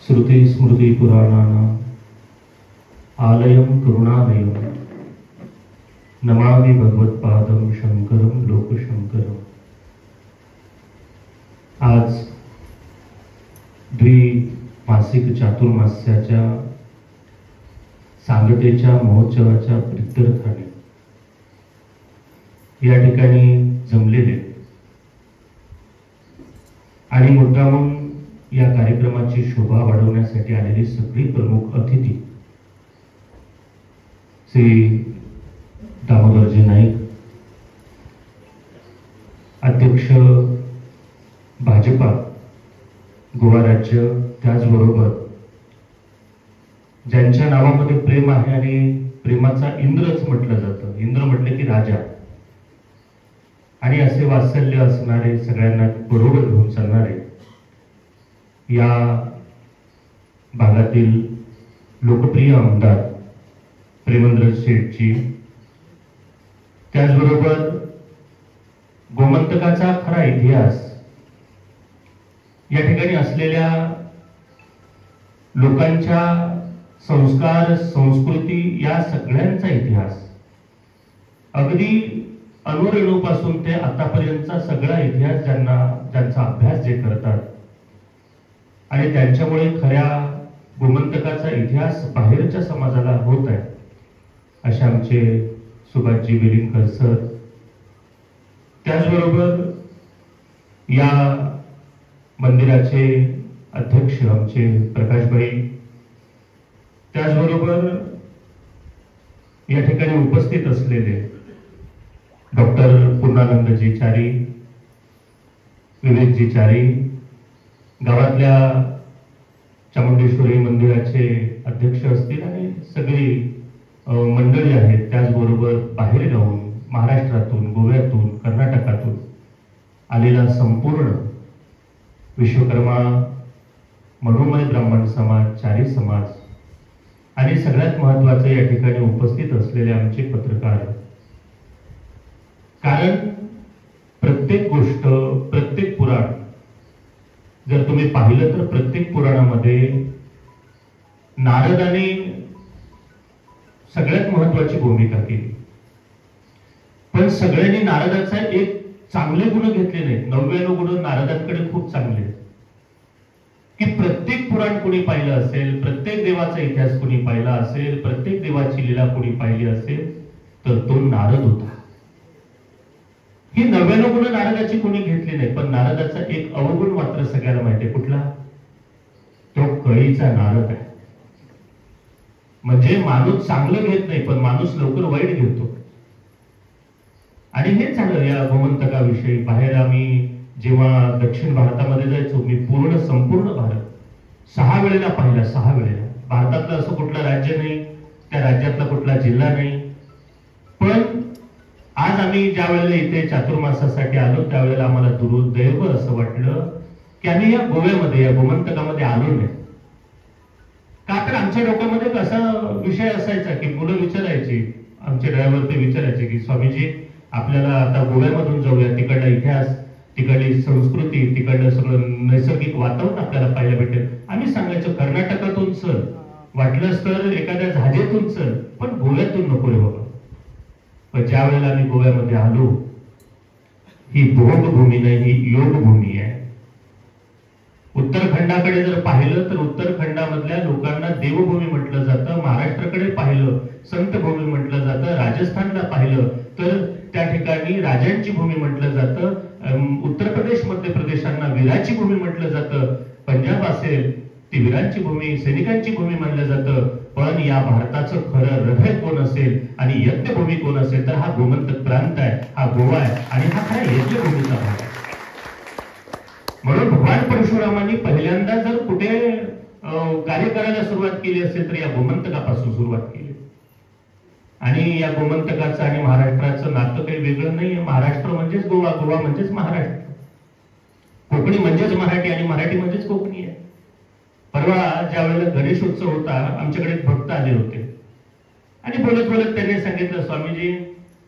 श्रुति स्मृति पुराणानाम् आलयं करुणालयं नमामि भगवत्पादं शंकरं लोकशंकरं। आज द्विमासिक चातुर्मास्याच्या सांगतेच्या महोत्सवाच्या प्रित्यर्थाने या ठिकाणी जमलेले आणि मुद्दामून या कार्यक्रमाची शोभा वाढवण्यासाठी आलेली सगळी प्रमुख अतिथी श्री दामोदरजी नाईक, अध्यक्ष भाजपा गोवा राज्य, त्याचबरोबर ज्यांच्या नावामध्ये प्रेम आहे आणि प्रेमाचा इंद्रच म्हटलं जातं, इंद्र म्हटलं की राजा, आणि असे वात्सल्य असणारे, सगळ्यांना बरोबर घेऊन चालणारे या भागातील लोकप्रिय आमदार प्रेमेंद्र शेठजी, त्याचबरोबर गोमंतकाचा खरा इतिहास या ठिकाणी असलेल्या लोकांच्या संस्कार, संस्कृती या सगळ्यांचा इतिहास, अगदी अणुरेणूपासून ते आतापर्यंतचा सगळा इतिहास ज्यांना ज्यांचा अभ्यास जे करतात आणि त्यांच्यामुळे खऱ्या गोमंतकाचा इतिहास बाहेरच्या समाजाला होत आहे, असे आमचे सुभाषजी वेलिंगकर सर, त्याचबरोबर या मंदिराचे अध्यक्ष आमचे प्रकाशभाई, त्याचबरोबर या ठिकाणी उपस्थित असलेले डॉक्टर पूर्णानंदजी चारी, विवेकजी चारी, गावातल्या चामुंडेश्वरी मंदिराचे अध्यक्ष असतील आणि सगळी मंडळी आहेत, त्याचबरोबर बाहेर जाऊन महाराष्ट्रातून, गोव्यातून, कर्नाटकातून आलेला संपूर्ण विश्वकर्मा मनोमय ब्राह्मण समाज, चारी समाज आणि सगळ्यात महत्त्वाचं या ठिकाणी उपस्थित असलेले आमचे पत्रकार, कारण प्रत्येक गोष्ट, प्रत्येक पुराण जर तुम्ही पाहिलं तर प्रत्येक पुराणामध्ये नारदाने सगळ्यात महत्त्वाची भूमिका केली। पण सगळ्यांनी नारदाचा एक चांगले गुण घेतले नाहीत। 99 गुण नारदांकडे खूप चांगले आहेत की प्रत्येक पुराण कोणी पाहिलं असेल, प्रत्येक देवाचा इतिहास कोणी पाहिला असेल, प्रत्येक देवाची लीला कोणी पाहिली असेल तर तो नारद होता। ही 99 गुण नारदाची कोणी घेतली नाही, पण नारदाचा एक अवगुण मात्र सगळ्याला माहिती आहे, कुठला? तो कळीचा नारद आहे। म्हणजे माणूस चांगलं घेत नाही पण माणूस लवकर वाईट घेतो। आणि हेच झालं या गोमंतकाविषयी। बाहेर आम्ही जेव्हा दक्षिण भारतामध्ये जायचो, मी पूर्ण संपूर्ण भारत 6 वेळेला पाहिला, 6 वेळेला। भारतातलं असं कुठलं राज्य नाही, त्या राज्यातला कुठला जिल्हा नाही। पण आज आम्ही ज्या वेळेला इथे चातुर्मासासाठी आलो त्यावेळेला आम्हाला दुर्दैव असं वाटलं की आम्ही या गोव्यामध्ये, या गोमंतकामध्ये आलो नाही। का तर आमच्या डोक्यामध्ये कसा विषय असायचा की मुलं विचारायची, आमचे ड्रायव्हर ते विचारायचे की स्वामीजी आपल्याला आता गोव्यामधून जाऊया, तिकडला इतिहास, तिकडली संस्कृती, तिकडलं सगळं नैसर्गिक वातावरण आपल्याला पाहायला भेटेल। आम्ही सांगायचो कर्नाटकातून चल, वाटलंच तर एखाद्या जहाजेतून चल, पण गोव्यातून नको रे बाबा। पण ज्या वेळेला आम्ही गोव्यामध्ये आलो, ही भोगभूमी नाही, ही योगभूमी आहे। उत्तरखंडाकडे जर पाहिलं तर उत्तरखंडामधल्या लोकांना देवभूमी म्हटलं जातं, महाराष्ट्राकडे पाहिलं संतभूमी म्हटलं जातं, राजस्थानला पाहिलं तर त्या ठिकाणी राजांची भूमी म्हटलं जातं, उत्तर प्रदेश मध्य प्रदेशांना वीराची भूमी म्हटलं जातं, पंजाब असेल ती वीरांची भूमी, सैनिकांची भूमी म्हणलं जातं। पण या भारताचं खरं हृदय कोण असेल आणि यज्ञभूमी कोण असेल तर हा गोमंतक प्रांत आहे, हा गोवा आहे आणि हा खरा यज्ञभूमीचा भाग आहे। म्हणून भगवान परशुरामांनी पहिल्यांदा जर कुठे कार्य करायला सुरुवात केली असेल तर या गोमंतकापासून सुरुवात केली। आणि या गोमंतकाचं आणि महाराष्ट्राचं नातं काही वेगळं नाहीये। महाराष्ट्र म्हणजेच गोवा, गोवा म्हणजेच महाराष्ट्र, कोकणी म्हणजेच मराठी आणि मराठी म्हणजेच कोकणी आहे। परवा ज्या वेळेला गणेश उत्सव होता आमच्याकडे एक भक्त आले होते आणि बोलत बोलत त्यांनी सांगितलं, स्वामीजी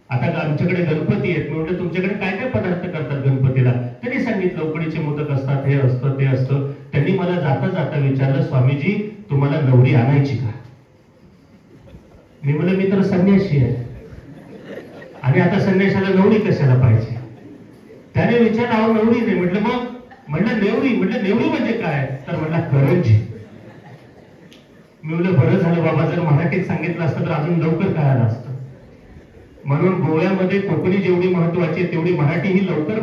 आता आमच्याकडे गणपती आहेत। मी म्हटलं तुमच्याकडे काय काय पदार्थ करतात गणपतीला? त्यांनी सांगितलं उकडीचे मोदक असतात, हे असतं, ते असतं। त्यांनी मला जाता जाता विचारलं, स्वामीजी तुम्हाला नवरी आणायची का? मी म्हटलं मी तर संन्यासी आहे आणि आता संन्याशाला नवरी कशाला पाहिजे? त्याने विचारलं अहो नवरी नाही। म्हटलं मग? म्हटलं नेवरी। म्हटलं नेवरी म्हणजे काय? तर म्हटलं करंजी। मी म्हटलं बरं झालं बाबा, जर मराठीत सांगितलं असतं तर अजून लवकर कळालं असतं। म्हणून गोव्यामध्ये कोकणी जेवढी महत्वाची आहे तेवढी मराठी ही लवकर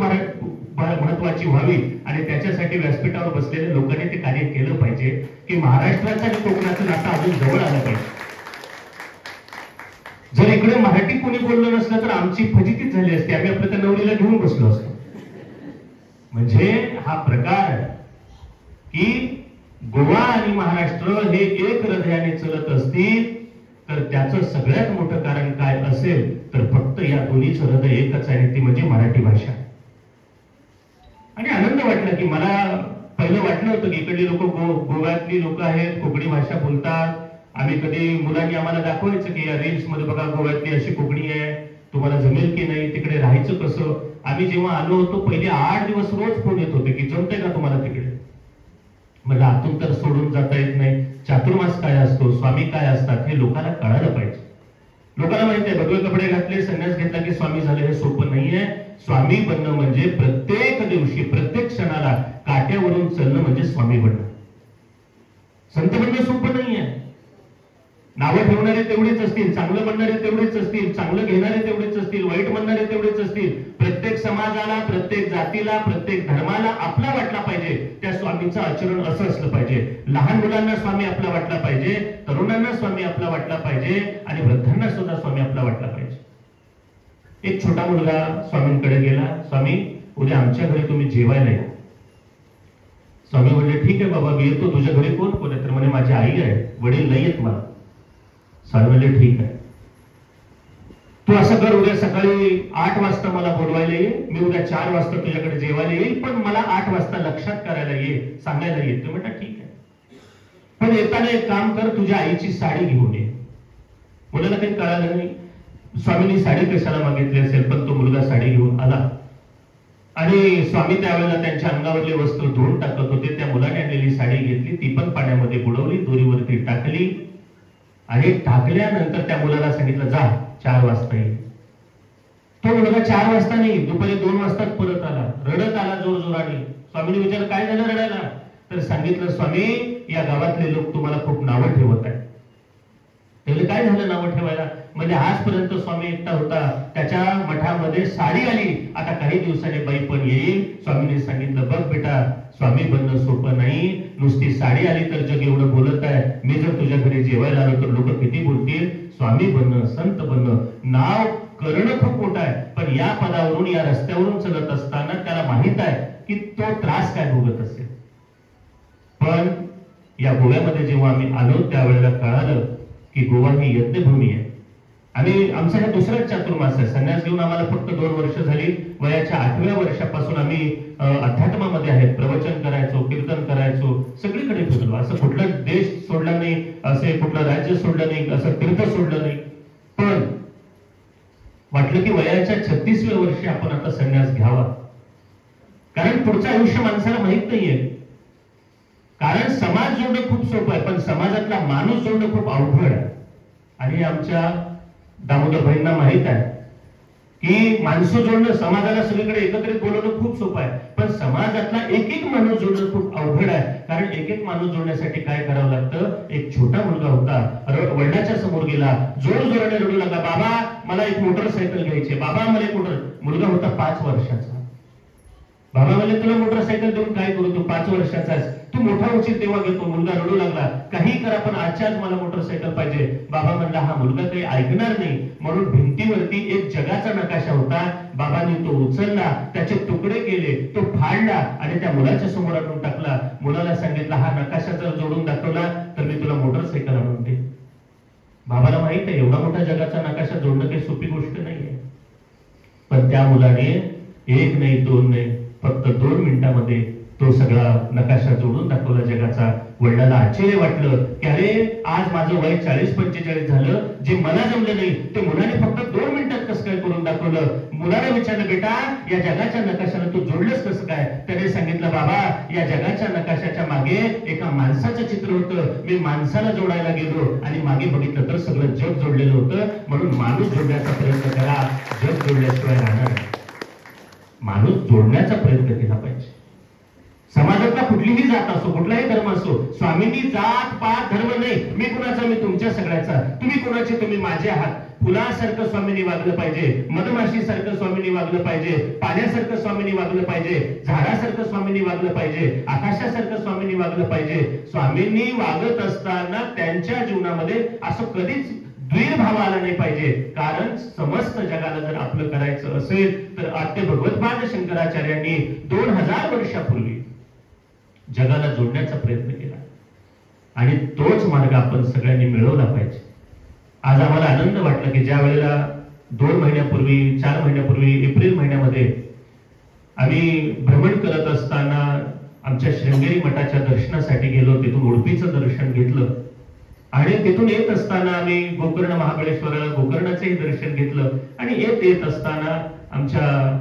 महत्वाची व्हावी आणि त्याच्यासाठी व्यासपीठावर बसलेल्या लोकांनी ते कार्य केलं पाहिजे की महाराष्ट्राचं आणि कोकणाचं नातं अजून जवळ आलं पाहिजे। जर इकडे मराठी कोणी बोललं नसलं तर आमची फजितीच झाली असती, आम्ही आपल्या त्या नवरीला घेऊन बसलो असतो। म्हणजे हा प्रकार की गोवा आणि महाराष्ट्र हे एक हृदयाने चलत असतील तर त्याचं सगळ्यात मोठं कारण काय असेल तर फक्त या दोन्हीचं हृदय एकच आहे आणि ती म्हणजे मराठी भाषा। आणि आनंद वाटला की मला पहिलं वाटलं होतं की इकडली लोक गोव्यातली लोक आहेत, कोकणी भाषा बोलतात। आम्ही कधी मुलांनी आम्हाला दाखवायचं की या रील्स मध्ये बघा गोव्यातली अशी कोकणी आहे, तुम्हाला जमेल की नाही, तिकडे राहायचं कसं? आम्ही जेव्हा आलो होतो पहिले 8 दिवस रोज फोन येत होते की जमतंय का तुम्हाला तिकडे? मला आतून तर सोडून जाता येत नाही। चातुर्मास काय असतो, स्वामी काय असतात हे लोकांना कळायला पाहिजे। लोकांना माहिती आहे भगवे कपडे घातले, संन्यास घेतला की स्वामी झाले, हे सोपं नाहीये। स्वामी बनणं म्हणजे प्रत्येक दिवशी प्रत्येक क्षणाला काट्यावरून चालणं म्हणजे स्वामी बनणं। संत बनणं सोपं नाहीये। नावं ठेवणारे तेवढेच असतील, चांगलं म्हणणारे तेवढेच असतील, चांगलं घेणारे तेवढेच असतील, वाईट म्हणणारे तेवढेच असतील। प्रत्येक समाजाला, प्रत्येक जातीला, प्रत्येक धर्माला आपला वाटला पाहिजे। त्या स्वामीचं आचरण असं असलं पाहिजे। लहान मुलांना स्वामी आपला वाटला पाहिजे, तरुणांना स्वामी आपला वाटला पाहिजे आणि वृद्धांना सुद्धा स्वामी आपला वाटला पाहिजे। एक छोटा मुलगा स्वामींकडे गेला, स्वामी उद्या आमच्या घरी तुम्ही जेवायला या। स्वामी म्हणले ठीक आहे बाबा मी येतो, तुझ्या घरी कोण कोण आहे? तर म्हणे माझी आई आहे, वडील नाही आहेत मला। स्वामी म्हणले ठीक आहे, तू असं कर उद्या सकाळी 8 वाजता मला बोलवायला ये, मी उद्या 4 वाजता तुझ्याकडे जेवायला येईल, पण मला 8 वाजता लक्षात करायला ये, सांगायला ये. तो म्हणता ठीक आहे, पण येताना एक काम कर, तुझ्या आईची साडी घेऊन ये. मुलाला काही कळालं नाही स्वामींनी साडी कशाला मागितली असेल, पण तो मुलगा साडी घेऊन आला आणि स्वामी त्यावेळेला त्यांच्या अंगावरले वस्त्र धुवून टाकत होते. त्या मुलाने आणलेली साडी घेतली, ती पण पाण्यामध्ये बुडवली, दोरीवरती टाकली आणि टाकल्यानंतर त्या मुलाला सांगितलं जा 4 वाजता ये. तो मुलगा 4 वाजता नाही, दुपारी 2 वाजताच परत आला, रडत आला जोरजोराने. स्वामींनी विचारलं काय झालं रडायला, तर सांगितलं स्वामी या गावातले लोक तुम्हाला खूप नावं ठेवत आहेत. त्याला काय झालं नावं ठेवायला, म्हणजे आजपर्यंत स्वामी एकटा होता, त्याच्या मठामध्ये साडी आली, आता काही दिवसांनी बाई पण येईल. स्वामींनी सांगितलं बघ बेटा, स्वामी बनणं सोपं नाही, नुसती साडी आली तर जग एवढं बोलत आहे, मी जर तुझ्या घरी जेवायला आलो तर लोक किती बोलतील. स्वामी बनणं, संत बनणं, नाव करणं खूप मोठं आहे, पण या पदावरून या रस्त्यावरून चलत असताना त्याला माहित आहे की तो त्रास काय भोगत असेल. पण या गोव्यामध्ये जेव्हा आम्ही आलो त्यावेळेला कळालं की गोवा ही यज्ञभूमी आहे आणि आमचा हा दुसराच चातुर्मास आहे. संन्यास घेऊन आम्हाला फक्त 2 वर्ष झाली. वयाच्या 8व्या वर्षापासून आम्ही अध्यात्मामध्ये आहेत. प्रवचन करायचो, कीर्तन करायचो, सगळीकडे फिरलो. असं कुठला देश सोडला नाही, असे कुठलं राज्य सोडलं नाही, असं तीर्थ सोडलं नाही. पण वाटलं की वयाच्या 36व्या वर्षी आपण आता संन्यास घ्यावा, कारण पुढचं आयुष्य माणसाला माहित नाहीये. कारण समाज जोडणं खूप सोपं आहे, पण समाजातला माणूस जोडणं खूप अवघड आहे. आणि आमच्या दामोदर भाईंना माहित आहे की माणसं जोडणं, समाजाला सगळीकडे एकत्रित बोलवणं खूप सोपं आहे, पण समाजातला एक एक माणूस जोडणं खूप अवघड आहे. कारण एक एक माणूस जोडण्यासाठी काय करावं लागतं, एक छोटा मुलगा होता, वडिलांच्या समोर गेला, जोर जोराने रडू लागला, बाबा मला एक मोटरसायकल घ्यायची, बाबा मला एक मोटर. मुलगा होता 5 वर्षाचा. बाबा म्हणले तुला मोटरसायकल देऊन काय करू, तू 5 वर्षाचा आहेस, तू मोठा होशील तेव्हा घेतो. मुलगा रडू लागला, काही करा पण आजच्या आज मला मोटरसायकल पाहिजे. बाबा म्हणला हा मुलगा काही ऐकणार नाही, म्हणून भिंतीवरती एक जगाचा नकाशा होता, बाबांनी तो उचलला, त्याचे तुकडे केले, तो फाडला आणि त्या मुलाच्या समोर आणून टाकला. मुलाला सांगितलं हा नकाशा जर जोडून दाखवला तर मी तुला मोटरसायकल आणून देईन. बाबाला माहित आहे एवढा मोठा जगाचा नकाशा जोडणं काही सोपी गोष्ट नाहीये, पण त्या मुलाने 1 नाही 2 नाही फक्त 2 मिनिटांमध्ये तो सगळा नकाशा जोडून दाखवला जगाचा. वडिलांना आश्चर्य वाटलं की अरे आज माझं वय 40-45 झालं, जे मला जमलं नाही ते मुलाने फक्त 2 मिनिटात कसं काय करून दाखवलं. मुलाने विचारलं बेटा या जगाच्या नकाशाला तू जोडलंस कसं काय. त्याने सांगितलं बाबा या जगाच्या नकाशाच्या मागे एका माणसाचं चित्र होतं, मी माणसाला जोडायला गेलो आणि मागे बघितलं तर सगळं जग जोडलेलं होतं. म्हणून माणूस जोडण्याचा प्रयत्न करा, जग जोडल्याशिवाय राहणार नाही. माणूस जोडण्याचा प्रयत्न केला पाहिजे. समाजातला कुठलीही जात असो, कुठलाही धर्म असो, स्वामींनी जात पात धर्म नाही, मी कुणाचा मी तुमच्या सगळ्याचा, तुम्ही कुणाचे तुम्ही माझे आहात. फुलासारखं स्वामींनी वागलं पाहिजे, मधमाशीसारखं स्वामींनी वागलं पाहिजे, पाण्यासारखं स्वामींनी वागलं पाहिजे, झाडासारखं स्वामींनी वागलं पाहिजे, आकाशासारखं स्वामींनी वागलं पाहिजे. स्वामींनी वागत असताना त्यांच्या जीवनामध्ये असं कधीच द्वेरभाव आला नाही पाहिजे. कारण समस्त जगाला जर आपलं करायचं असेल तर आद्य भगवत्पाद शंकराचार्यांनी 2000 वर्षापूर्वी जगाला जोडण्याचा प्रयत्न केला आणि तोच मार्ग आपण सगळ्यांनी मिळवला पाहिजे. आज आम्हाला आनंद वाटला की ज्या वेळेला 2 महिन्यापूर्वी 4 महिन्यापूर्वी एप्रिल महिन्यामध्ये आम्ही भ्रमण करत असताना आमच्या शृंगेरी मठाच्या दर्शनासाठी गेलो, तिथून उडपीचं दर्शन घेतलं आणि तिथून येत असताना आम्ही गोकर्ण महाबळेश्वराला गोकर्णाचंही दर्शन घेतलं आणि येत येत असताना आमच्या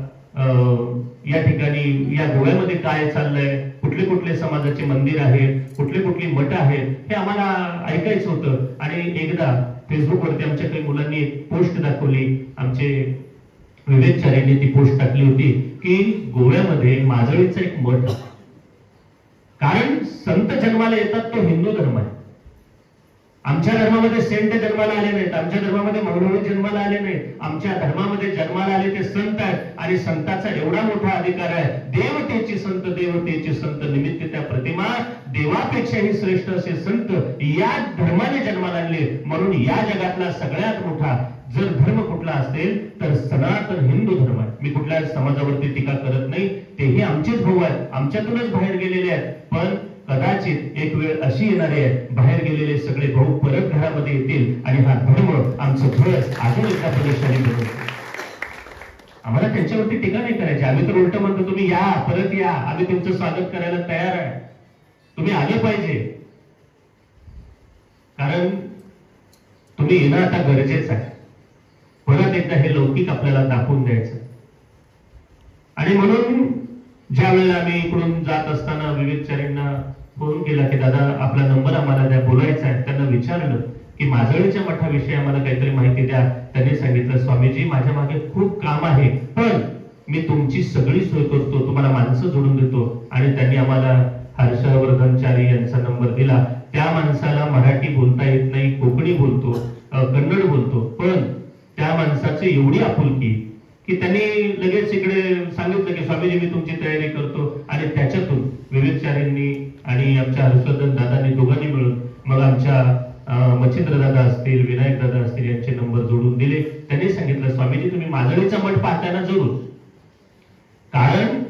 या ठिकाणी या गोव्यामध्ये काय चाललंय, कुठले कुठले समाजाचे मंदिर आहेत, कुठले कुठली मठ आहेत हे आम्हाला ऐकायचं होतं. आणि एकदा फेसबुकवरती आमच्या काही मुलांनी एक पोस्ट दाखवली, आमचे विवेकचार्यांनी ती पोस्ट टाकली होती की गोव्यामध्ये माजळीचा एक मठ, कारण संत जन्माला येतात तो हिंदू धर्म आहे. आमच्या धर्मामध्ये सेंट जन्माला आले नाहीत, आमच्या धर्मामध्ये मंगळूर जन्माला आले नाहीत, आमच्या धर्मामध्ये जन्माला आले ते संत आहेत आणि संतांचा एवढा मोठा अधिकार आहे. देवतेची संत, देवतेची संत निमित्त त्या प्रतिमा, देवापेक्षाही श्रेष्ठ असे संत या धर्माने जन्माला आणले. म्हणून या जगातला सगळ्यात मोठा जर धर्म कुठला असेल तर सनातन हिंदू धर्म आहे. मी कुठल्या समाजावरती टीका करत नाही, तेही आमचेच भाऊ आहेत, आमच्यातूनच बाहेर गेलेले आहेत. पण कदाचित एक वेळ अशी येणार आहे बाहेर गेलेले सगळे भाऊ परत घरामध्ये येतील आणि हा धर्म आमचं घर अजून एकदा बलशाली बनवतो. आम्हाला त्यांच्यावरती टीका नाही करायची. आम्ही तर उलट म्हणतो तुम्ही या, परत या, आम्ही तुमचं स्वागत करायला तयार आहे, तुम्ही आले पाहिजे, कारण तुम्ही येणं आता गरजेचं आहे. परत एकदा हे लौकिक आपल्याला दाखवून द्यायचं. आणि म्हणून ज्या वेळेला आम्ही इकडून जात असताना विवेकचारींना फोन केला की दादा आपला नंबर आम्हाला द्या, बोलायचा आहे. त्यांना विचारलं की माजळीच्या मठाविषयी आम्हाला काहीतरी माहिती द्या. त्यांनी सांगितलं स्वामीजी माझ्या मागे खूप काम आहे, पण मी तुमची सगळी सोय करतो, तुम्हाला माणसं जोडून देतो. आणि त्यांनी आम्हाला हर्षवर्धन चारी यांचा नंबर दिला. त्या माणसाला मराठी बोलता येत नाही, कोकणी बोलतो, कन्नड बोलतो, पण त्या माणसाची एवढी आपुलकी की त्यांनी लगेच इकडे सांगितलं की स्वामीजी मी तुमची तयारी करतो. आणि त्याच्यातून विवेकचारींनी आणि आमच्या हर्षवर्धन दादांनी दोघांनी मिळून मग आमच्या मच्छिंद्र दादा असतील, विनायक दादा असतील यांचे नंबर जोडून दिले. त्यांनी सांगितलं स्वामीजी तुम्ही माजळीचा मठ पाहताना जरूर, कारण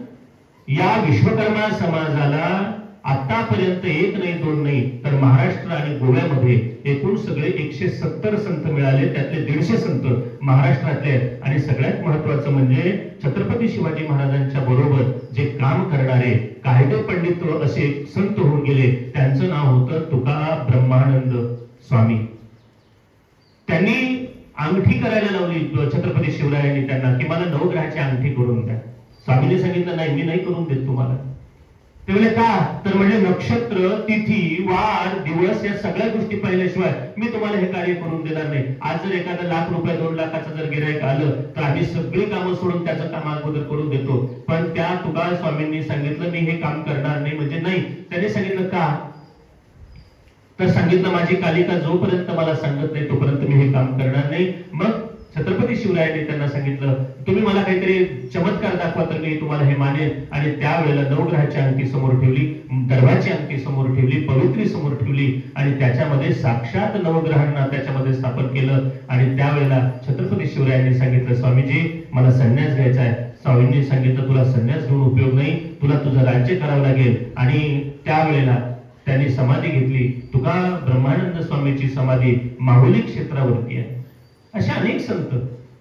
या विश्वकर्मा समाजाला आतापर्यंत एक नाही दोन नाही तर महाराष्ट्र आणि गोव्यामध्ये एकूण सगळे 170 संत मिळाले, त्यातले 150 संत महाराष्ट्रातले आहेत. आणि सगळ्यात महत्वाचं म्हणजे छत्रपती शिवाजी महाराजांच्या बरोबर जे काम करणारे कायदे पंडित असे संत होऊन गेले, त्यांचं नाव होतं तुका ब्रह्मानंद स्वामी. त्यांनी अंगठी करायला लावली छत्रपती शिवरायांनी त्यांना की मला नवग्रहाची अंगठी करून द्या. स्वामींनी सांगितलं नाही, मी नाही करून देत तुम्हाला. ते म्हणजे का? तर म्हणजे नक्षत्र, तिथी, वार, दिवस या सगळ्या गोष्टी पाहिल्याशिवाय मी तुम्हाला हे कार्य करून देणार नाही. आज जर एखादा लाख रुपये 2 लाखाचं जर गिऱ्हाईक आलं तर आम्ही सगळी कामं सोडून त्याचं काम अगोदर करून देतो. पण त्या तुका स्वामींनी सांगितलं मी हे काम करणार नाही म्हणजे नाही. त्यांनी सांगितलं का? तर सांगितलं माझी कालिका जोपर्यंत मला सांगत नाही तोपर्यंत मी हे काम करणार नाही. मग छत्रपती शिवरायांनी त्यांना सांगितलं तुम्ही मला काहीतरी चमत्कार दाखवा तर मी तुम्हाला हे मानेन. आणि त्यावेळेला नवग्रहाची अंगठी समोर ठेवली, दर्भाची अंगठी समोर ठेवली, पवित्री समोर ठेवली आणि त्याच्यामध्ये साक्षात नवग्रहांना त्याच्यामध्ये स्थापन केलं. आणि त्यावेळेला छत्रपती शिवरायांनी सांगितलं स्वामीजी मला संन्यास घ्यायचा आहे. स्वामींनी सांगितलं तुला संन्यास घेऊन उपयोग नाही, तुला तुझं राज्य करावं लागेल. आणि त्यावेळेला त्यांनी समाधी घेतली. तुका ब्रह्मानंद स्वामीची समाधी माहुली क्षेत्रावरती आहे. असे अनेक संत,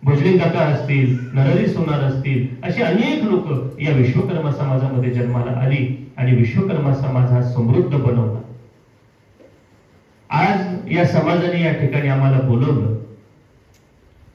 भोजलिंग काका असतील, नरहरी सोनार असतील, असे अनेक लोक या विश्वकर्मा समाजामध्ये जन्माला आली आणि विश्वकर्मा समाज हा समृद्ध बनवला. आज या समाजाने या ठिकाणी आम्हाला बोलवलं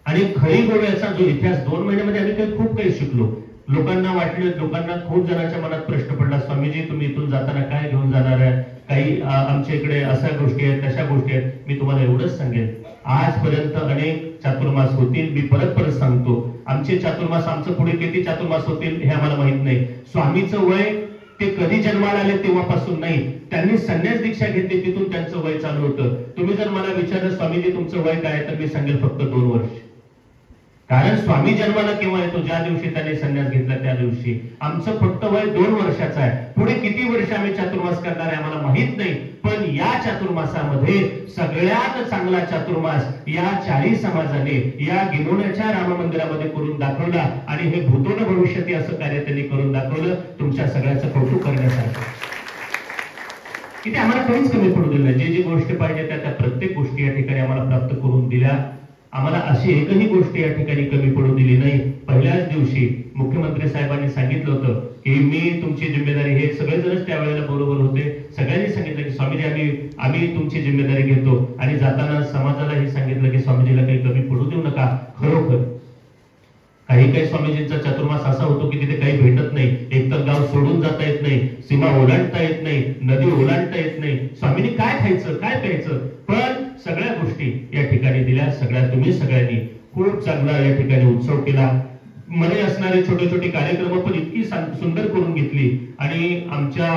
आणि खरी गोव्याचा जो इतिहास 2 महिन्यामध्ये आम्ही काही खूप काही शिकलो. लोकांना वाटलं, लोकांना खूप जणांच्या मनात प्रश्न पडला स्वामीजी तुम्ही इथून जाताना काय घेऊन जाणार आहे, काही आमच्या इकडे अशा गोष्टी आहेत तशा गोष्टी आहेत. मी तुम्हाला एवढंच सांगेन, आजपर्यंत अनेक चातुर्मास होतील, मी परत परत सांगतो आमचे चातुर्मास, आमचं पुढे किती चातुर्मास होतील हे आम्हाला माहित नाही. स्वामीचं वय ते कधी जन्माला आले तेव्हापासून नाही, त्यांनी संन्यास दीक्षा घेतली तिथून त्यांचं वय चालू होतं. तुम्ही जर मला विचारलं स्वामीजी तुमचं वय काय, तर मी सांगेल फक्त 2 वर्ष. कारण स्वामी जन्माला केव्हा येतो, ज्या दिवशी त्यांनी संन्यास घेतला त्या दिवशी. आमचं फक्त वय 2 वर्षाचं आहे, पुढे किती वर्ष आम्ही चातुर्मास करणार आहे आम्हाला माहित नाही. पण या चातुर्मासामध्ये सगळ्यात चांगला चातुर्मास या चारी समाजाने या गिनोण्याच्या राम मंदिरामध्ये करून दाखवला आणि हे भूतोन भविष्यती असं कार्य त्यांनी करून दाखवलं. तुमच्या सगळ्याचं कौतुक करण्यासारखं की ते आम्हाला काहीच कमी पडू दिलं नाही. जे जे गोष्टी पाहिजे त्या त्या प्रत्येक गोष्टी या ठिकाणी आम्हाला प्राप्त करून दिल्या. आम्हाला अशी एकही गोष्ट या ठिकाणी कमी पडू दिली नाही. पहिल्याच दिवशी मुख्यमंत्री साहेबांनी सांगितलं होतं की मी तुमची जिम्मेदारी, हे सगळेजणच त्यावेळेला बरोबर होते, सगळ्यांनी सांगितलं की स्वामीजी आम्ही तुमची जिम्मेदारी घेतो. आणि जाताना समाजालाही सांगितलं की स्वामीजीला काही कमी पडू देऊ नका. खरोखर काही काही स्वामीजींचा चातुर्मास असा होतो की तिथे काही भेटत नाही, एकतर गाव सोडून जाता येत नाही, सीमा ओलांडता येत नाही, नदी ओलांडता येत नाही, स्वामींनी काय खायचं काय प्यायचं. पण सगळ्या गोष्टी या ठिकाणी दिल्या. सगळ्या तुम्ही सगळ्यांनी खूप चांगला या ठिकाणी उत्सव केला. मध्ये असणारे छोटे छोटे कार्यक्रम पण इतकी सुंदर करून घेतली आणि आमच्या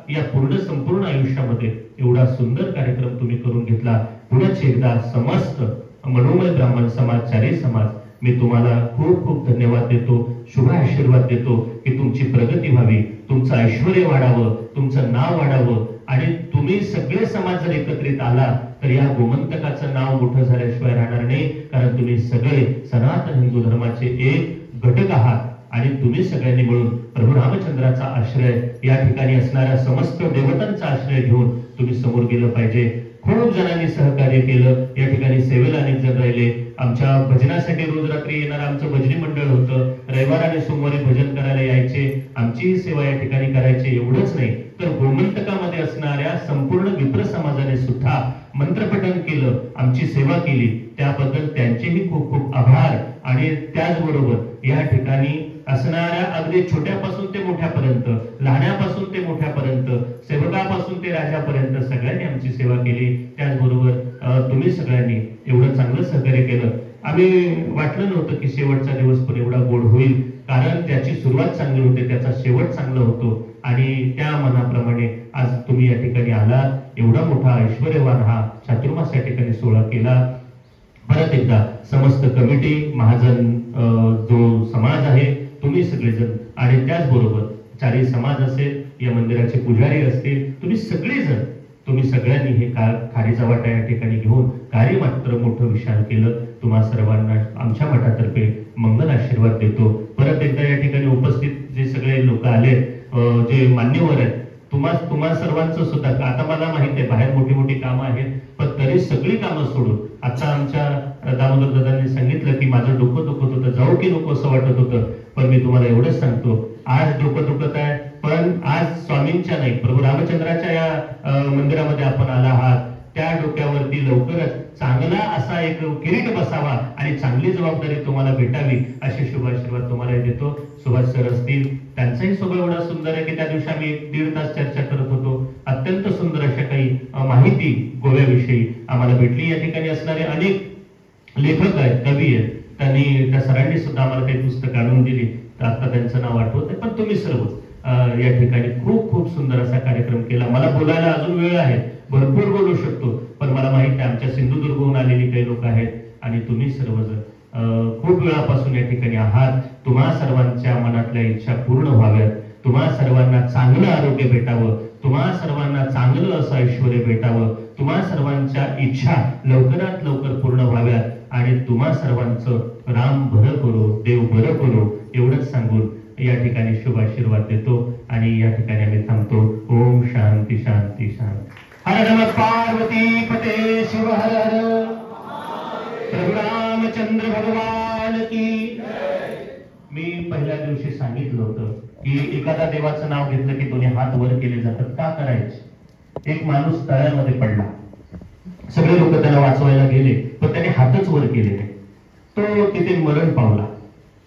या पूर्ण संपूर्ण आयुष्यामध्ये एवढा सुंदर कार्यक्रम तुम्ही करून घेतला. पुनश्च एकदा समस्त मनोमय ब्राह्मण समाज, चारी समाज, मी तुम्हाला खूप खूप धन्यवाद देतो, शुभ आशीर्वाद देतो की तुमची प्रगती व्हावी, तुमचं ऐश्वर्य वाढावं, तुमचं नाव वाढावं आणि तुम्ही सगळे समाज जर एकत्रित आला तर या गोमंतकाचं नाव मोठं झाल्याशिवाय राहणार नाही. कारण तुम्ही सगळे सनातन हिंदू धर्माचे एक घटक आहात आणि तुम्ही सगळ्यांनी मिळून प्रभू रामचंद्राचा आश्रय, या ठिकाणी असणाऱ्या समस्त देवतांचा आश्रय घेऊन तुम्ही समोर गेलं पाहिजे. खूप जणांनी सहकार्य केलं. या ठिकाणी सेवेला अनेक जण राहिले. आमच्या भजनासाठी रोज रात्री येणारं आमचं भजनी मंडळ होतं. रविवार आणि सोमवारी भजन करायला यायचे, आमचीही सेवा या ठिकाणी करायची. एवढंच नाही तर गोमंतकामध्ये असणाऱ्या संपूर्ण विप्र समाजाने सुद्धा मंत्रपठण केलं, आमची सेवा केली, त्याबद्दल त्यांचेही खूप खूप आभार. आणि त्याचबरोबर या ठिकाणी असणाऱ्या अगदी छोट्यापासून ते मोठ्यापर्यंत, लहानापासून ते मोठ्यापर्यंत, सेवकापासून ते राजापर्यंत सगळ्यांनी आमची सेवा केली. त्याचबरोबर तुम्ही सगळ्यांनी एवढं चांगलं सहकार्य केलं. आम्ही वाटलं नव्हतं की शेवटचा दिवस पण एवढा गोड होईल, कारण ज्याची सुरुवात चांगली होते त्याचा शेवट चांगला होतो. आणि त्या मनाप्रमाणे आज तुम्ही या ठिकाणी आलात. एवढा मोठा ऐश्वर्यवान हा चातुर्मास या ठिकाणी सोहळा केला. परत एकदा समस्त कमिटी, महाजन जो समाज आहे, तुम्ही सगळेजण, आणि त्याचबरोबर चारी समाज असेल, या मंदिराचे पुजारी असतील, तुम्ही सगळेजण, तुम्ही सगळ्यांनी हे खारीचा वाटा या ठिकाणी घेऊन कार्य मात्र मोठं विशाल केलं. तुम्हा सर्वांना आमच्या मठातर्फे मंगल आशीर्वाद देतो. परत एकदा या ठिकाणी उपस्थित जे सगळे लोक आले, जे मान्यवर आहेत, तुम्हा सर्वांचं सुद्धा, आता मला माहित आहे बाहेर मोठी मोठी कामं आहेत, पण तरी सगळी कामं सोडून आता आमच्या दामोदर दादांनी सांगितलं की माझं डोकं दुखत होतं, जाऊ की नको असं वाटत होतं, पण मी तुम्हाला एवढंच सांगतो, आज डोकं दुखत आहे पण आज स्वामींच्या नाही प्रभू रामचंद्राच्या या मंदिरामध्ये आपण आला आहात. त्या डोक्यावरती लवकरच चांगला असा एक किरीट बसावा आणि चांगली जबाबदारी तुम्हाला भेटावी असे शुभाशीर्वाद तुम्हाला देतो. सुभाष सर असतील, त्यांचाही स्वभाव एवढा सुंदर आहे की त्या दिवशी आम्ही 1.5 तास चर्चा करत होतो. अत्यंत सुंदर अशा काही माहिती गोव्याविषयी आम्हाला भेटली. या ठिकाणी असणारे अनेक लेखक आहेत, कवी आहेत, त्यांनी त्या सरांनी सुद्धा आम्हाला काही पुस्तकं आणून दिली, तर आता त्यांचं नाव आठवत नाही. पण तुम्ही सर्व या ठिकाणी खूप खूप सुंदर असा कार्यक्रम केला. मला बोलायला अजून वेळ आहे, भरपूर बोलू शकतो, पण मला माहित आहे आमच्या सिंधुदुर्गहून आलेली काही लोक आहेत आणि तुम्ही सर्वजण खूप वेळापासून या ठिकाणी आहात. तुम्हा सर्वांच्या मनातल्या इच्छा पूर्ण व्हाव्यात, तुम्हा सर्वांना चांगलं आरोग्य भेटावं, तुम्हा सर्वांना चांगलं असं ऐश्वर्य भेटावं, तुम्हा सर्वांच्या इच्छा लवकरात लवकर पूर्ण व्हाव्यात आणि तुम्हा सर्वांचं राम बरं करो, देव बरं करो, एवढंच सांगून या ठिकाणी शुभ आशीर्वाद देतो आणि या ठिकाणी आम्ही थांबतो. ओम शांती शांती शांती. हर नमः पार्वती पते शिव हर हर. प्रभु रामचंद्र भगवान की. मी पहिल्या दिवशी सांगितलं होतं की एखादा देवाचं नाव घेतलं की दोन्ही हात वर केले जातात, का करायचे? एक माणूस तळ्यामध्ये पडला, सगळे लोक त्याला वाचवायला गेले पण त्याने हातच वर केले नाही, तो तिथे मरण पावला.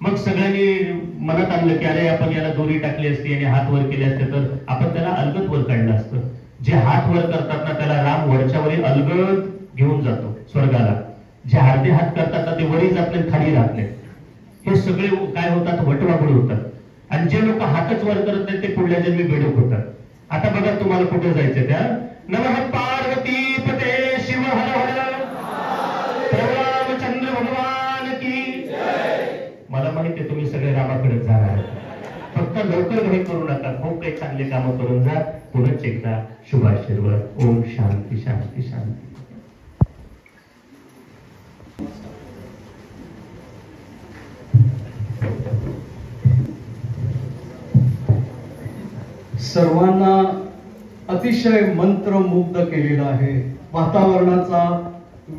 मग सगळ्यांनी मनात आणलं की अरे आपण याला दोरी टाकली असती आणि हात वर केले असते तर आपण त्याला अलगद वर काढलं असतं. जे हात वर करतात ना त्याला राम वरच्यावरी अलगद घेऊन जातो स्वर्गाला. जे अर्धे हात करतात ना ते वरी जात नाही, खाली राहत नाही. हे सगळे काय होतात, वटवाघूळ होतात. आणि जे लोक हातच वर करत नाहीत ते पुढल्या जन्मी बेडूक होतात. आता बघा तुम्हाला कुठे जायचं त्या. नमः पार्वती पते शिव हर हर. प्रभु रामचंद्र भगवान की. मला माहिती आहे तुम्ही सगळे रामाकडे जाणार आहात, फक्त लवकर घाई करू नका, खूप काही चांगले कामं करून जा. पुनश्च एकदा शुभाशीर्वाद. ओम शांती शांती शांती. सर्वांना अतिशय मंत्रमुग्ध केलेला आहे. वातावरणाचा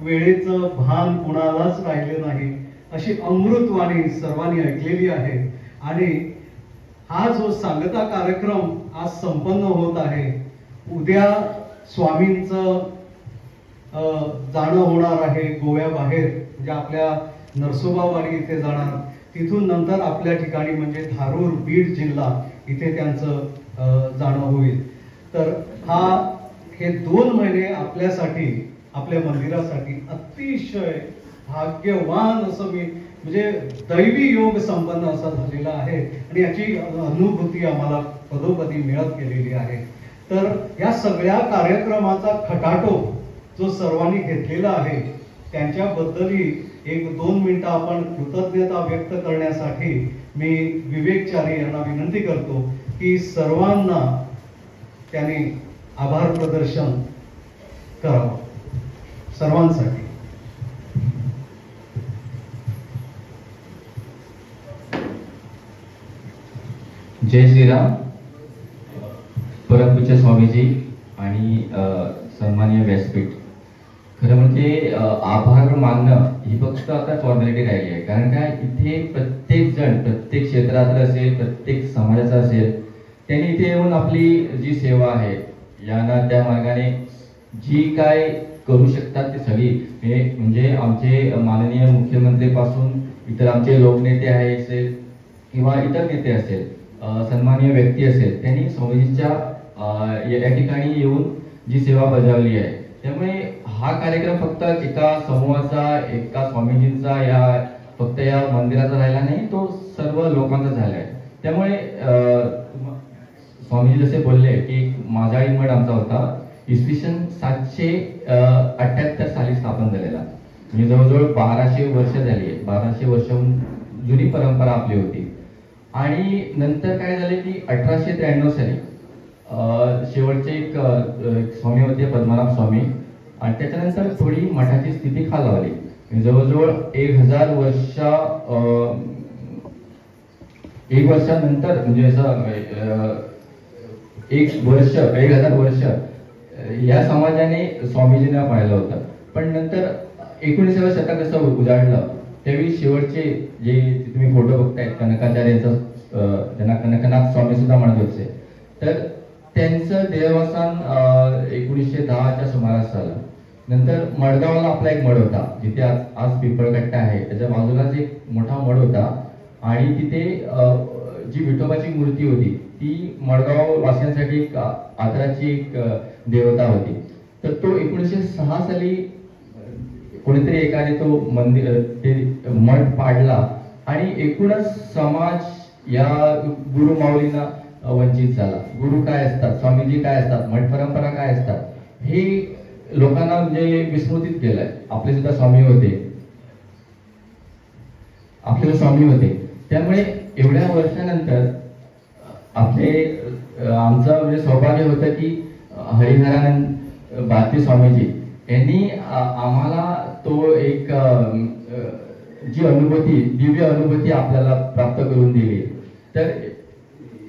वेळेचं भान कुणालाच राहिले नाही अशी अमृतवाणी सर्वांनी ऐकलेली आहे. आणि हा जो सांगता कार्यक्रम आज संपन्न होत आहे, उद्या स्वामींचं जाणं होणार आहे गोव्याबाहेर, म्हणजे आपल्या नरसोबावाडी इथे जाणार, तिथून नंतर आपल्या ठिकाणी म्हणजे धारूर बीड जिल्हा इथे त्यांचं जाणं होईल. तर हे 2 महिने आपल्यासाठी, आपल्या मंदिरासाठी अतिशय भाग्यवान असं मी म्हणजे दैवी योग संपन्न असा झालेला आहे आणि याची अनुभूती आम्हाला पदोपदी मिळत गेलेली आहे. तर या सगळ्या कार्यक्रमाचा खटाटोप जो सर्वांनी घेतलेला आहे त्यांच्याबद्दलही 1-2 मिनिटं आपण कृतज्ञता व्यक्त करण्यासाठी मी विवेक चारी यांना विनंती करतो की सर्वांना त्यांनी आभार प्रदर्शन करावं सर्वांसाठी. जय श्रीराम. परमपूज्य स्वामीजी आणि सन्माननीय व्यासपीठ खरं म्हणजे आभार मानणं ही फक्त आता फॉर्मॅलिटी राहिली आहे, कारण काय इथे प्रत्येक जण प्रत्येक क्षेत्रातलं असेल, प्रत्येक समाजाचा असेल, त्यांनी इथे येऊन आपली जी सेवा आहे या ना त्या मार्गाने जी काय करू शकतात ते सगळी, म्हणजे आमचे माननीय मुख्यमंत्रीपासून इतर आमचे लोकनेते आहे असेल किंवा इतर नेते असेल, सन्माननीय व्यक्ती असेल, त्यांनी स्वामीजींच्या या ठिकाणी येऊन जी सेवा बजावली आहे. त्यामुळे हा कार्यक्रम फक्त एका समूहाचा, एका स्वामीजींचा या फक्त या मंदिराचा राहिला नाही, तो सर्व लोकांचा झाला आहे. त्यामुळे स्वामीजी जसे बोलले की माजाळी मठ आमचा होता, इसवी सन 778 साली स्थापन झालेला, म्हणजे जवळजवळ 1200 वर्ष झाली आहे. 1200 वर्षाहून जुनी परंपरा आपली होती. आणि नंतर काय झाले की 1893 साली शेवटचे एक स्वामी होते पद्मनाभ स्वामी, आणि त्याच्यानंतर थोडी मठाची स्थिती खालावली. जवळजवळ 1000 वर्ष एक वर्षानंतर म्हणजे असं 1000 वर्ष या समाजाने स्वामीजींना पाहिलं होतं. पण नंतर 19व्या शतक जसं उजाडलं त्यावेळी शेवटचे जे तुम्ही फोटो बघताय कनकाचार्यांचा, ज्यांना कनकनाथ स्वामी सुद्धा म्हणत होते, तर त्यांचं देहवसान 1910च्या सुमारास झालं. नंतर मडगावला आपला एक मठ होता, जिथे आज पिंपळकट्टा आहे त्याच्या बाजूलाच एक मोठा मठ होता, आणि तिथे जी विठोबाची मूर्ती होती ती मडगाव वासियांसाठी एक आदराची एक देवता होती. तर तो 1906 साली कोणीतरी एकाने तो मंदिर ते मठ पाडला आणि एकूणच समाज या गुरु माऊलींना वंचित झाला. गुरु काय असतात, स्वामीजी काय असतात, मठ परंपरा काय असतात हे लोकांना म्हणजे विस्मृतीत केलंय. आपले सुद्धा स्वामी होते, आपले स्वामी होते. त्यामुळे एवढ्या वर्षानंतर आपले आमचं म्हणजे सौभाग्य होतं की हरिहरानंद भारती स्वामीजी यांनी आम्हाला तो एक जी अनुभूती, दिव्य अनुभूती आपल्याला प्राप्त करून दिली. तर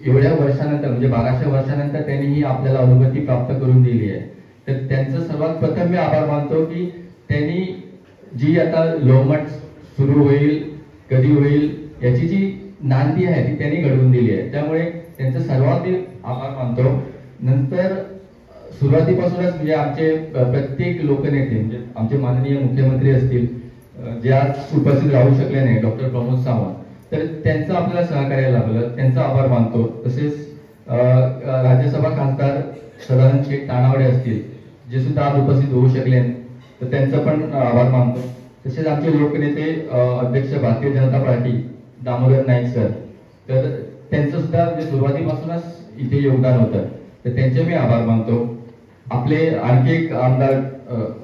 एवढ्या वर्षानंतर म्हणजे 1200 वर्षानंतर त्यांनी ही आपल्याला अनुभूती प्राप्त करून दिली आहे. तर त्यांचं सर्वात प्रथम मी आभार मानतो की त्यांनी जी आता लोहमठ सुरू होईल, कधी होईल याची जी नांदी आहे ती त्यांनी घडवून दिली आहे. त्यामुळे त्यांचं सर्वात मी आभार मानतो. नंतर सुरुवातीपासूनच म्हणजे आमचे प्रत्येक लोकनेते म्हणजे आमचे माननीय मुख्यमंत्री असतील, जे आज उपस्थित राहू शकले नाही, डॉक्टर प्रमोद सावंत, तर त्यांचं आपल्याला सहकार्य लाभलं, त्यांचा आभार मानतो. तसेच राज्यसभा खासदार सदानंद शेठ तानावडे असतील, जे सुद्धा आज उपस्थित होऊ शकले, तर त्यांचं पण आभार मानतो. तसेच आमचे लोकनेते अध्यक्ष भारतीय जनता पार्टी दामोदर नाईक सर, तर त्यांचं सुद्धा म्हणजे सुरुवातीपासूनच इथे योगदान होतं, तर त्यांचे मी आभार मानतो. आपले आणखी एक आमदार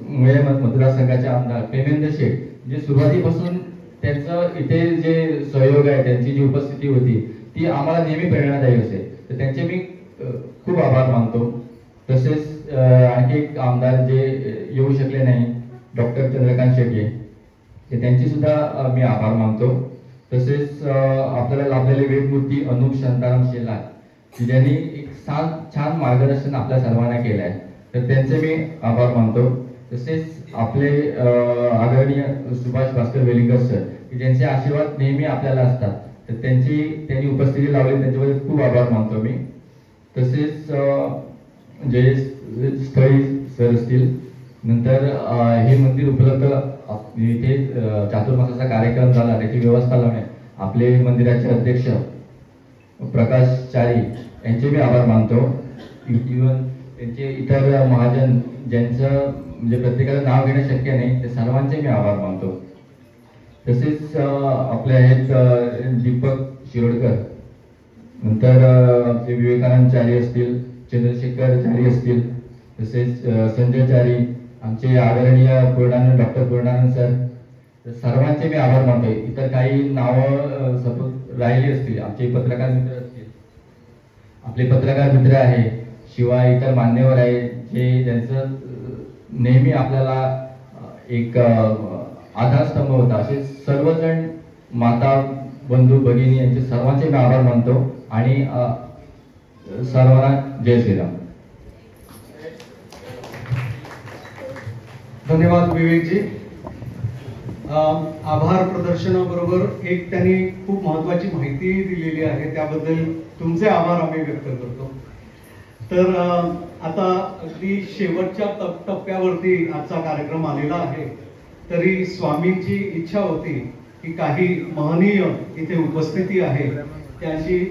मुळे मतदारसंघाचे आमदार प्रेमेंद्र शेठ, जे सुरुवातीपासून त्यांचं इथे जे सहयोग आहे, त्यांची जी उपस्थिती होती ती आम्हाला नेहमी प्रेरणादायी असेल, तर त्यांचे मी खूप आभार मानतो. तसेच आणखी एक आमदार जे येऊ शकले नाही, डॉक्टर चंद्रकांत शेट्ये, ते त्यांची सुद्धा मी आभार मानतो. तसेच आपल्याला लाभलेले वेदमूर्ती अनुप शांताराम शेलार, ज्यांनी एक छान मार्गदर्शन आपल्या सर्वांना केलं आहे, तर त्यांचे मी आभार मानतो. तसेच आपले आदरणीय सुभाष भास्कर वेलिंगकर सर, की ज्यांचे आशीर्वाद नेहमी आपल्याला असतात, तर त्यांनी उपस्थिती लावली, त्यांच्याबद्दल खूप आभार मानतो मी. तसेच जे स्थळी सर असतील, नंतर हे मंदिर उपलब्ध इथे चातुर्मासाचा कार्यक्रम झाला त्याची व्यवस्था लावणे आपले मंदिराचे अध्यक्ष प्रकाश चारी यांचे मी आभार मानतो. इव्हन त्यांचे इतर महाजन ज्यांचं म्हणजे प्रत्येकाचं नाव घेणं शक्य नाही, ते सर्वांचे मी आभार मानतो. तसेच आपले आहेत दीपक शिरोडकर, नंतर आमचे विवेकानंद चारी असतील, चंद्रशेखर चारी असतील, तसेच संजय चारी, आमचे आदरणीय पूर्णानंद डॉक्टर पूर्णानंद सर, तर सर्वांचे मी आभार मानतो. इतर काही नावं सपोज राहिली असतील, आमचे पत्रकार मित्र असतील, आपले पत्रकार मित्र आहे, शिवाय इतर मान्यवर आहे जे ज्यांचं नेहमी आपल्याला एक आधारस्तंभ होता, असे सर्वजण माता बंधू भगिनी यांचे सर्वांचे मी आभार मानतो आणि सर्वांना जय श्रीराम. धन्यवाद विवेकजी. आभार प्रदर्शनाबरोबर एक त्यांनी खूप महत्त्वाची माहिती दिलेली आहे, त्याबद्दल तुमचे आभार आम्ही व्यक्त करतो. तर आता अगदी शेवटच्या टप्प्यावरती आजचा कार्यक्रम आलेला आहे, तरी स्वामींची इच्छा होती की काही महनीय इथे उपस्थिती आहे त्यांची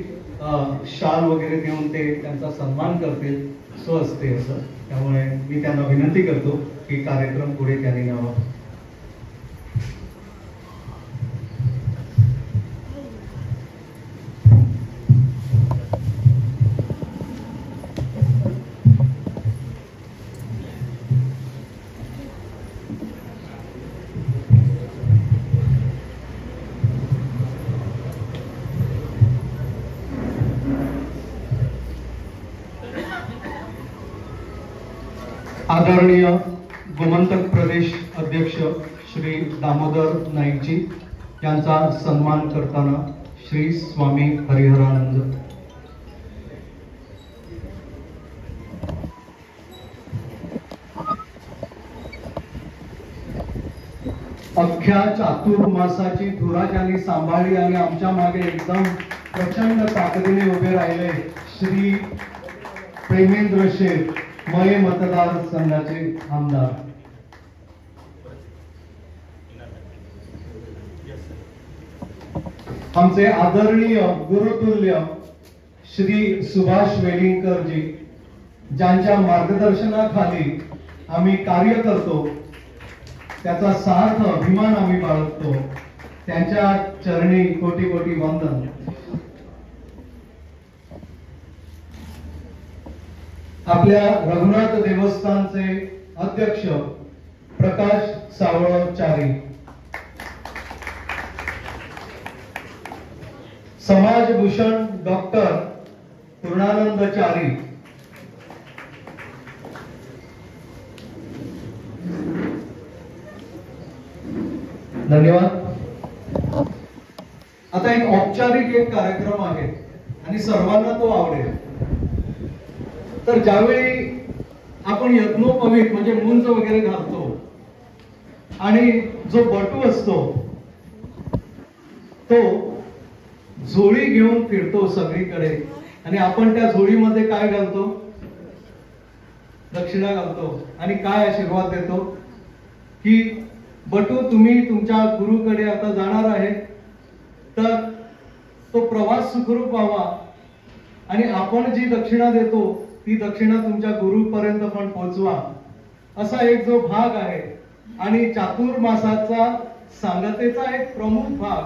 शाल वगैरे देऊन ते त्यांचा सन्मान करतील स्वहस्ते असं, त्यामुळे मी त्यांना विनंती करतो की कार्यक्रम पुढे त्यांनी न्यावा. आदरणीय गोमंतक प्रदेश अध्यक्ष श्री दामोदर नाईकजी यांचा सन्मान करताना श्री स्वामी हरिहरानंद. अख्ख्या चातुर्मासाची धुरा ज्यांनी सांभाळली आणि आमच्या मागे एकदम प्रचंड ताकदीने उभे राहिले श्री प्रेमेंद्र शेठ, मये मतदारसंघाचे आमदार. आमचे आदरणीय गुरुतुल्य श्री सुभाष वेलिंगकरजी, ज्यांच्या मार्गदर्शनाखाली आम्ही कार्य करतो, त्याचा सार्थ अभिमान आम्ही बाळगतो, त्यांच्या चरणी कोटी कोटी वंदन. आपल्या रघुनाथ देवस्थानचे अध्यक्ष प्रकाश सावळचारी, समाजभूषण डॉक्टर पूर्णानंद चारी, धन्यवाद. आता एक औपचारिक एक कार्यक्रम आहे आणि सर्वांना तो आवडेल. तर ज्यावेळी आपण यज्ञोपवीत म्हणजे मुंज वगैरे घालतो आणि जो बटू असतो तो झोळी घेऊन फिरतो सगळीकडे आणि आपण त्या झोळीमध्ये काय घालतो? दक्षिणा घालतो आणि काय आशीर्वाद देतो की बटू तुम्ही तुमच्या गुरुकडे आता जाणार आहे, तर तो प्रवास सुखरूप व्हावा आणि आपण जी दक्षिणा देतो ती दक्षिणा तुमच्या गुरुपर्यंत पण पोहोचवा, असा एक जो भाग आहे आणि चातुर्मासाचा सांगतेचा एक प्रमुख भाग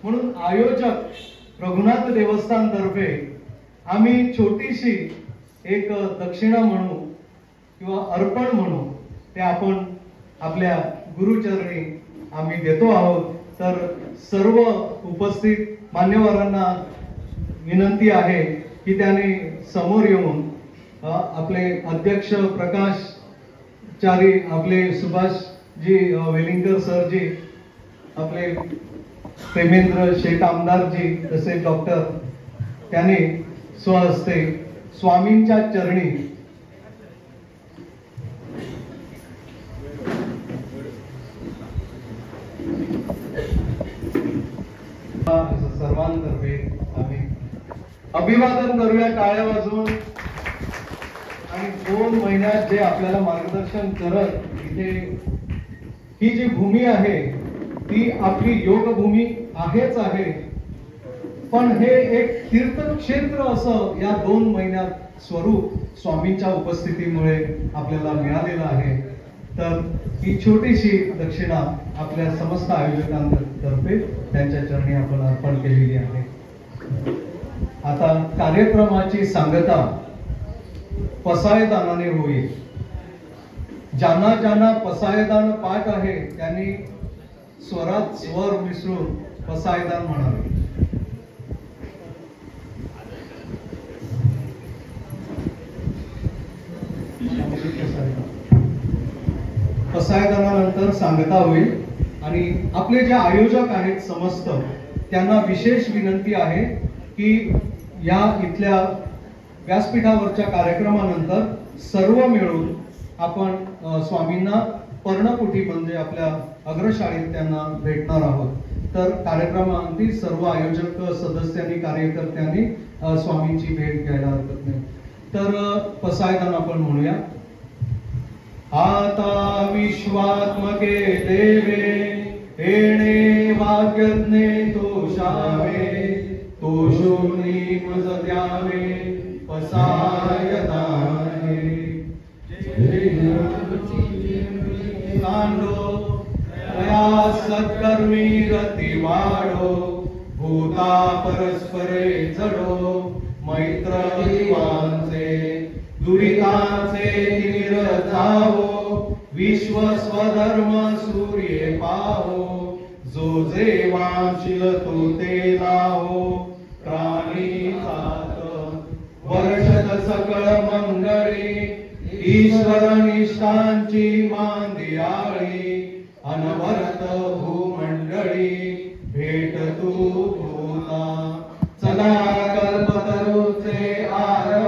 म्हणून आयोजक रघुनाथ देवस्थान तर्फे आम्ही छोटीशी एक दक्षिणा म्हणू किंवा अर्पण म्हणू ते आपण आपल्या गुरुचरणी आम्ही देतो आहोत. तर सर्व उपस्थित मान्यवरांना विनंती आहे की त्यांनी समोर येऊन आपले अध्यक्ष प्रकाश चारी, आपले सुभाषजी वेलिंगकर सरजी, आपले प्रेमेंद्र शेठ आमदारजी तसेच डॉक्टर त्यांनी स्वहस्ते स्वामींच्या चरणी सर्वांतर्फे आम्ही अभिवादन करूया टाळ्या वाजवून. आणि 2 महिन्यात जे आपल्याला मार्गदर्शन करत इथे ही जी भूमी आहे ती आपली योगभूमी आहेच आहे, पण हे एक तीर्थक्षेत्र असं या 2 महिन्यात स्वरूप स्वामींच्या उपस्थितीमुळे आपल्याला मिळालेलं आहे. तर ही छोटीशी दक्षिणा आपल्या समस्त आयोजकांतर्फे त्यांच्या चरणी आपण अर्पण केलेली आहे. आता कार्यक्रमाची सांगता पसायदानाने होईल. ज्यांना ज्यांना पसायदान पाठ आहे त्यांनी स्वरात स्वर मिसळून पसायदान म्हणावे. पसायदानानंतर सांगता होईल. आणि आपले जे आयोजक आहेत समस्त त्यांना विशेष विनंती आहे की या इथल्या व्यासपीठावरच्या कार्यक्रमानंतर सर्व मिळून आपण स्वामींना पर्णकुटी म्हणजे आपल्या अग्रशाळेत त्यांना भेटणार आहोत. तर कार्यक्रमाअंती सर्व आयोजक सदस्यांनी, कार्यकर्त्यांनी स्वामींची भेट घ्यायला हरकत नाही. तर पसायदान आपण म्हणूया. आता विश्वात्मके देवे येणे वाक्यज्ञे तोषावे तोषोनी मज द्यावे पसायदाने. तांडो तया सत्कर्मी रती वाढो भूता परस्परे जडो मैत्र जीवांचे दुरितांचे तिमिर जावो विश्व स्वधर्म सूर्ये पाहो जो जेवांशील तो ते लाहो प्राणी जात वर्षत सकळ मंगळी ईश्वर निष्ठांची मांदियाळी अनवरत भूमंडळी भेट तू भूता. चला कल्पतरूचे आरव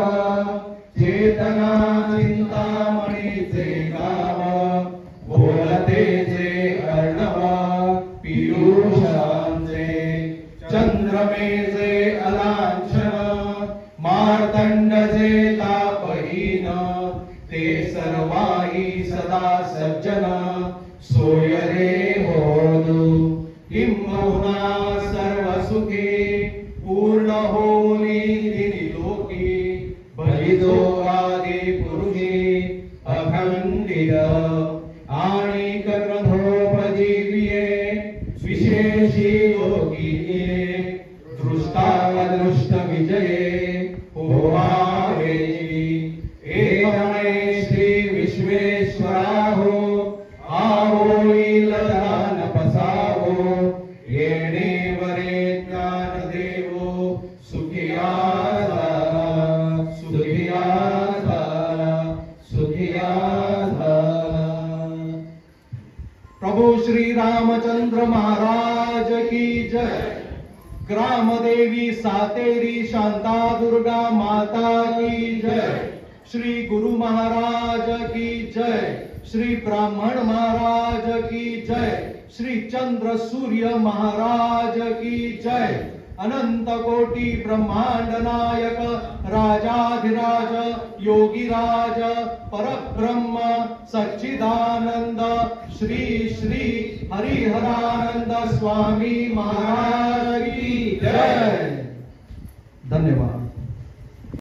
चेतना चिंतामणीचे गाव बोलते जे अर्णव पियुषांचे चंद्रमेजे अलांछन मार्तंड जे तापहीन ते सर्वाही सदा सज्जन सोयरे होदु. किंबहुना सर्व सुखी पूर्ण होनी तिनी लोकी बलिजो आदि पुरुषी अखंडित आणि ग्रंथोपजीविये विशेषी योगिये दृष्टावदृष्ट विजये होवावेची. एतमे श्री विश्वेश्वराहो आवोईल दान पसावो येणे वरे ज्ञान देवो सुखिया झाला सुखिया झाला सुखिया झाला. प्रभु श्री रामचंद्र महाराज की जय. ग्रामदेवी सातेरी शांता दुर्गा माता की जय. श्री गुरु महाराज की जय. श्री ब्राह्मण महाराज की जय. श्री चंद्र सूर्य महाराज की जय. अनंत कोटि ब्रह्मांड नायक राजाधिराज योगीराज परब्रह्म सच्चिदानंद श्री श्री हरिहरानंद स्वामी महाराज की जय. धन्यवाद.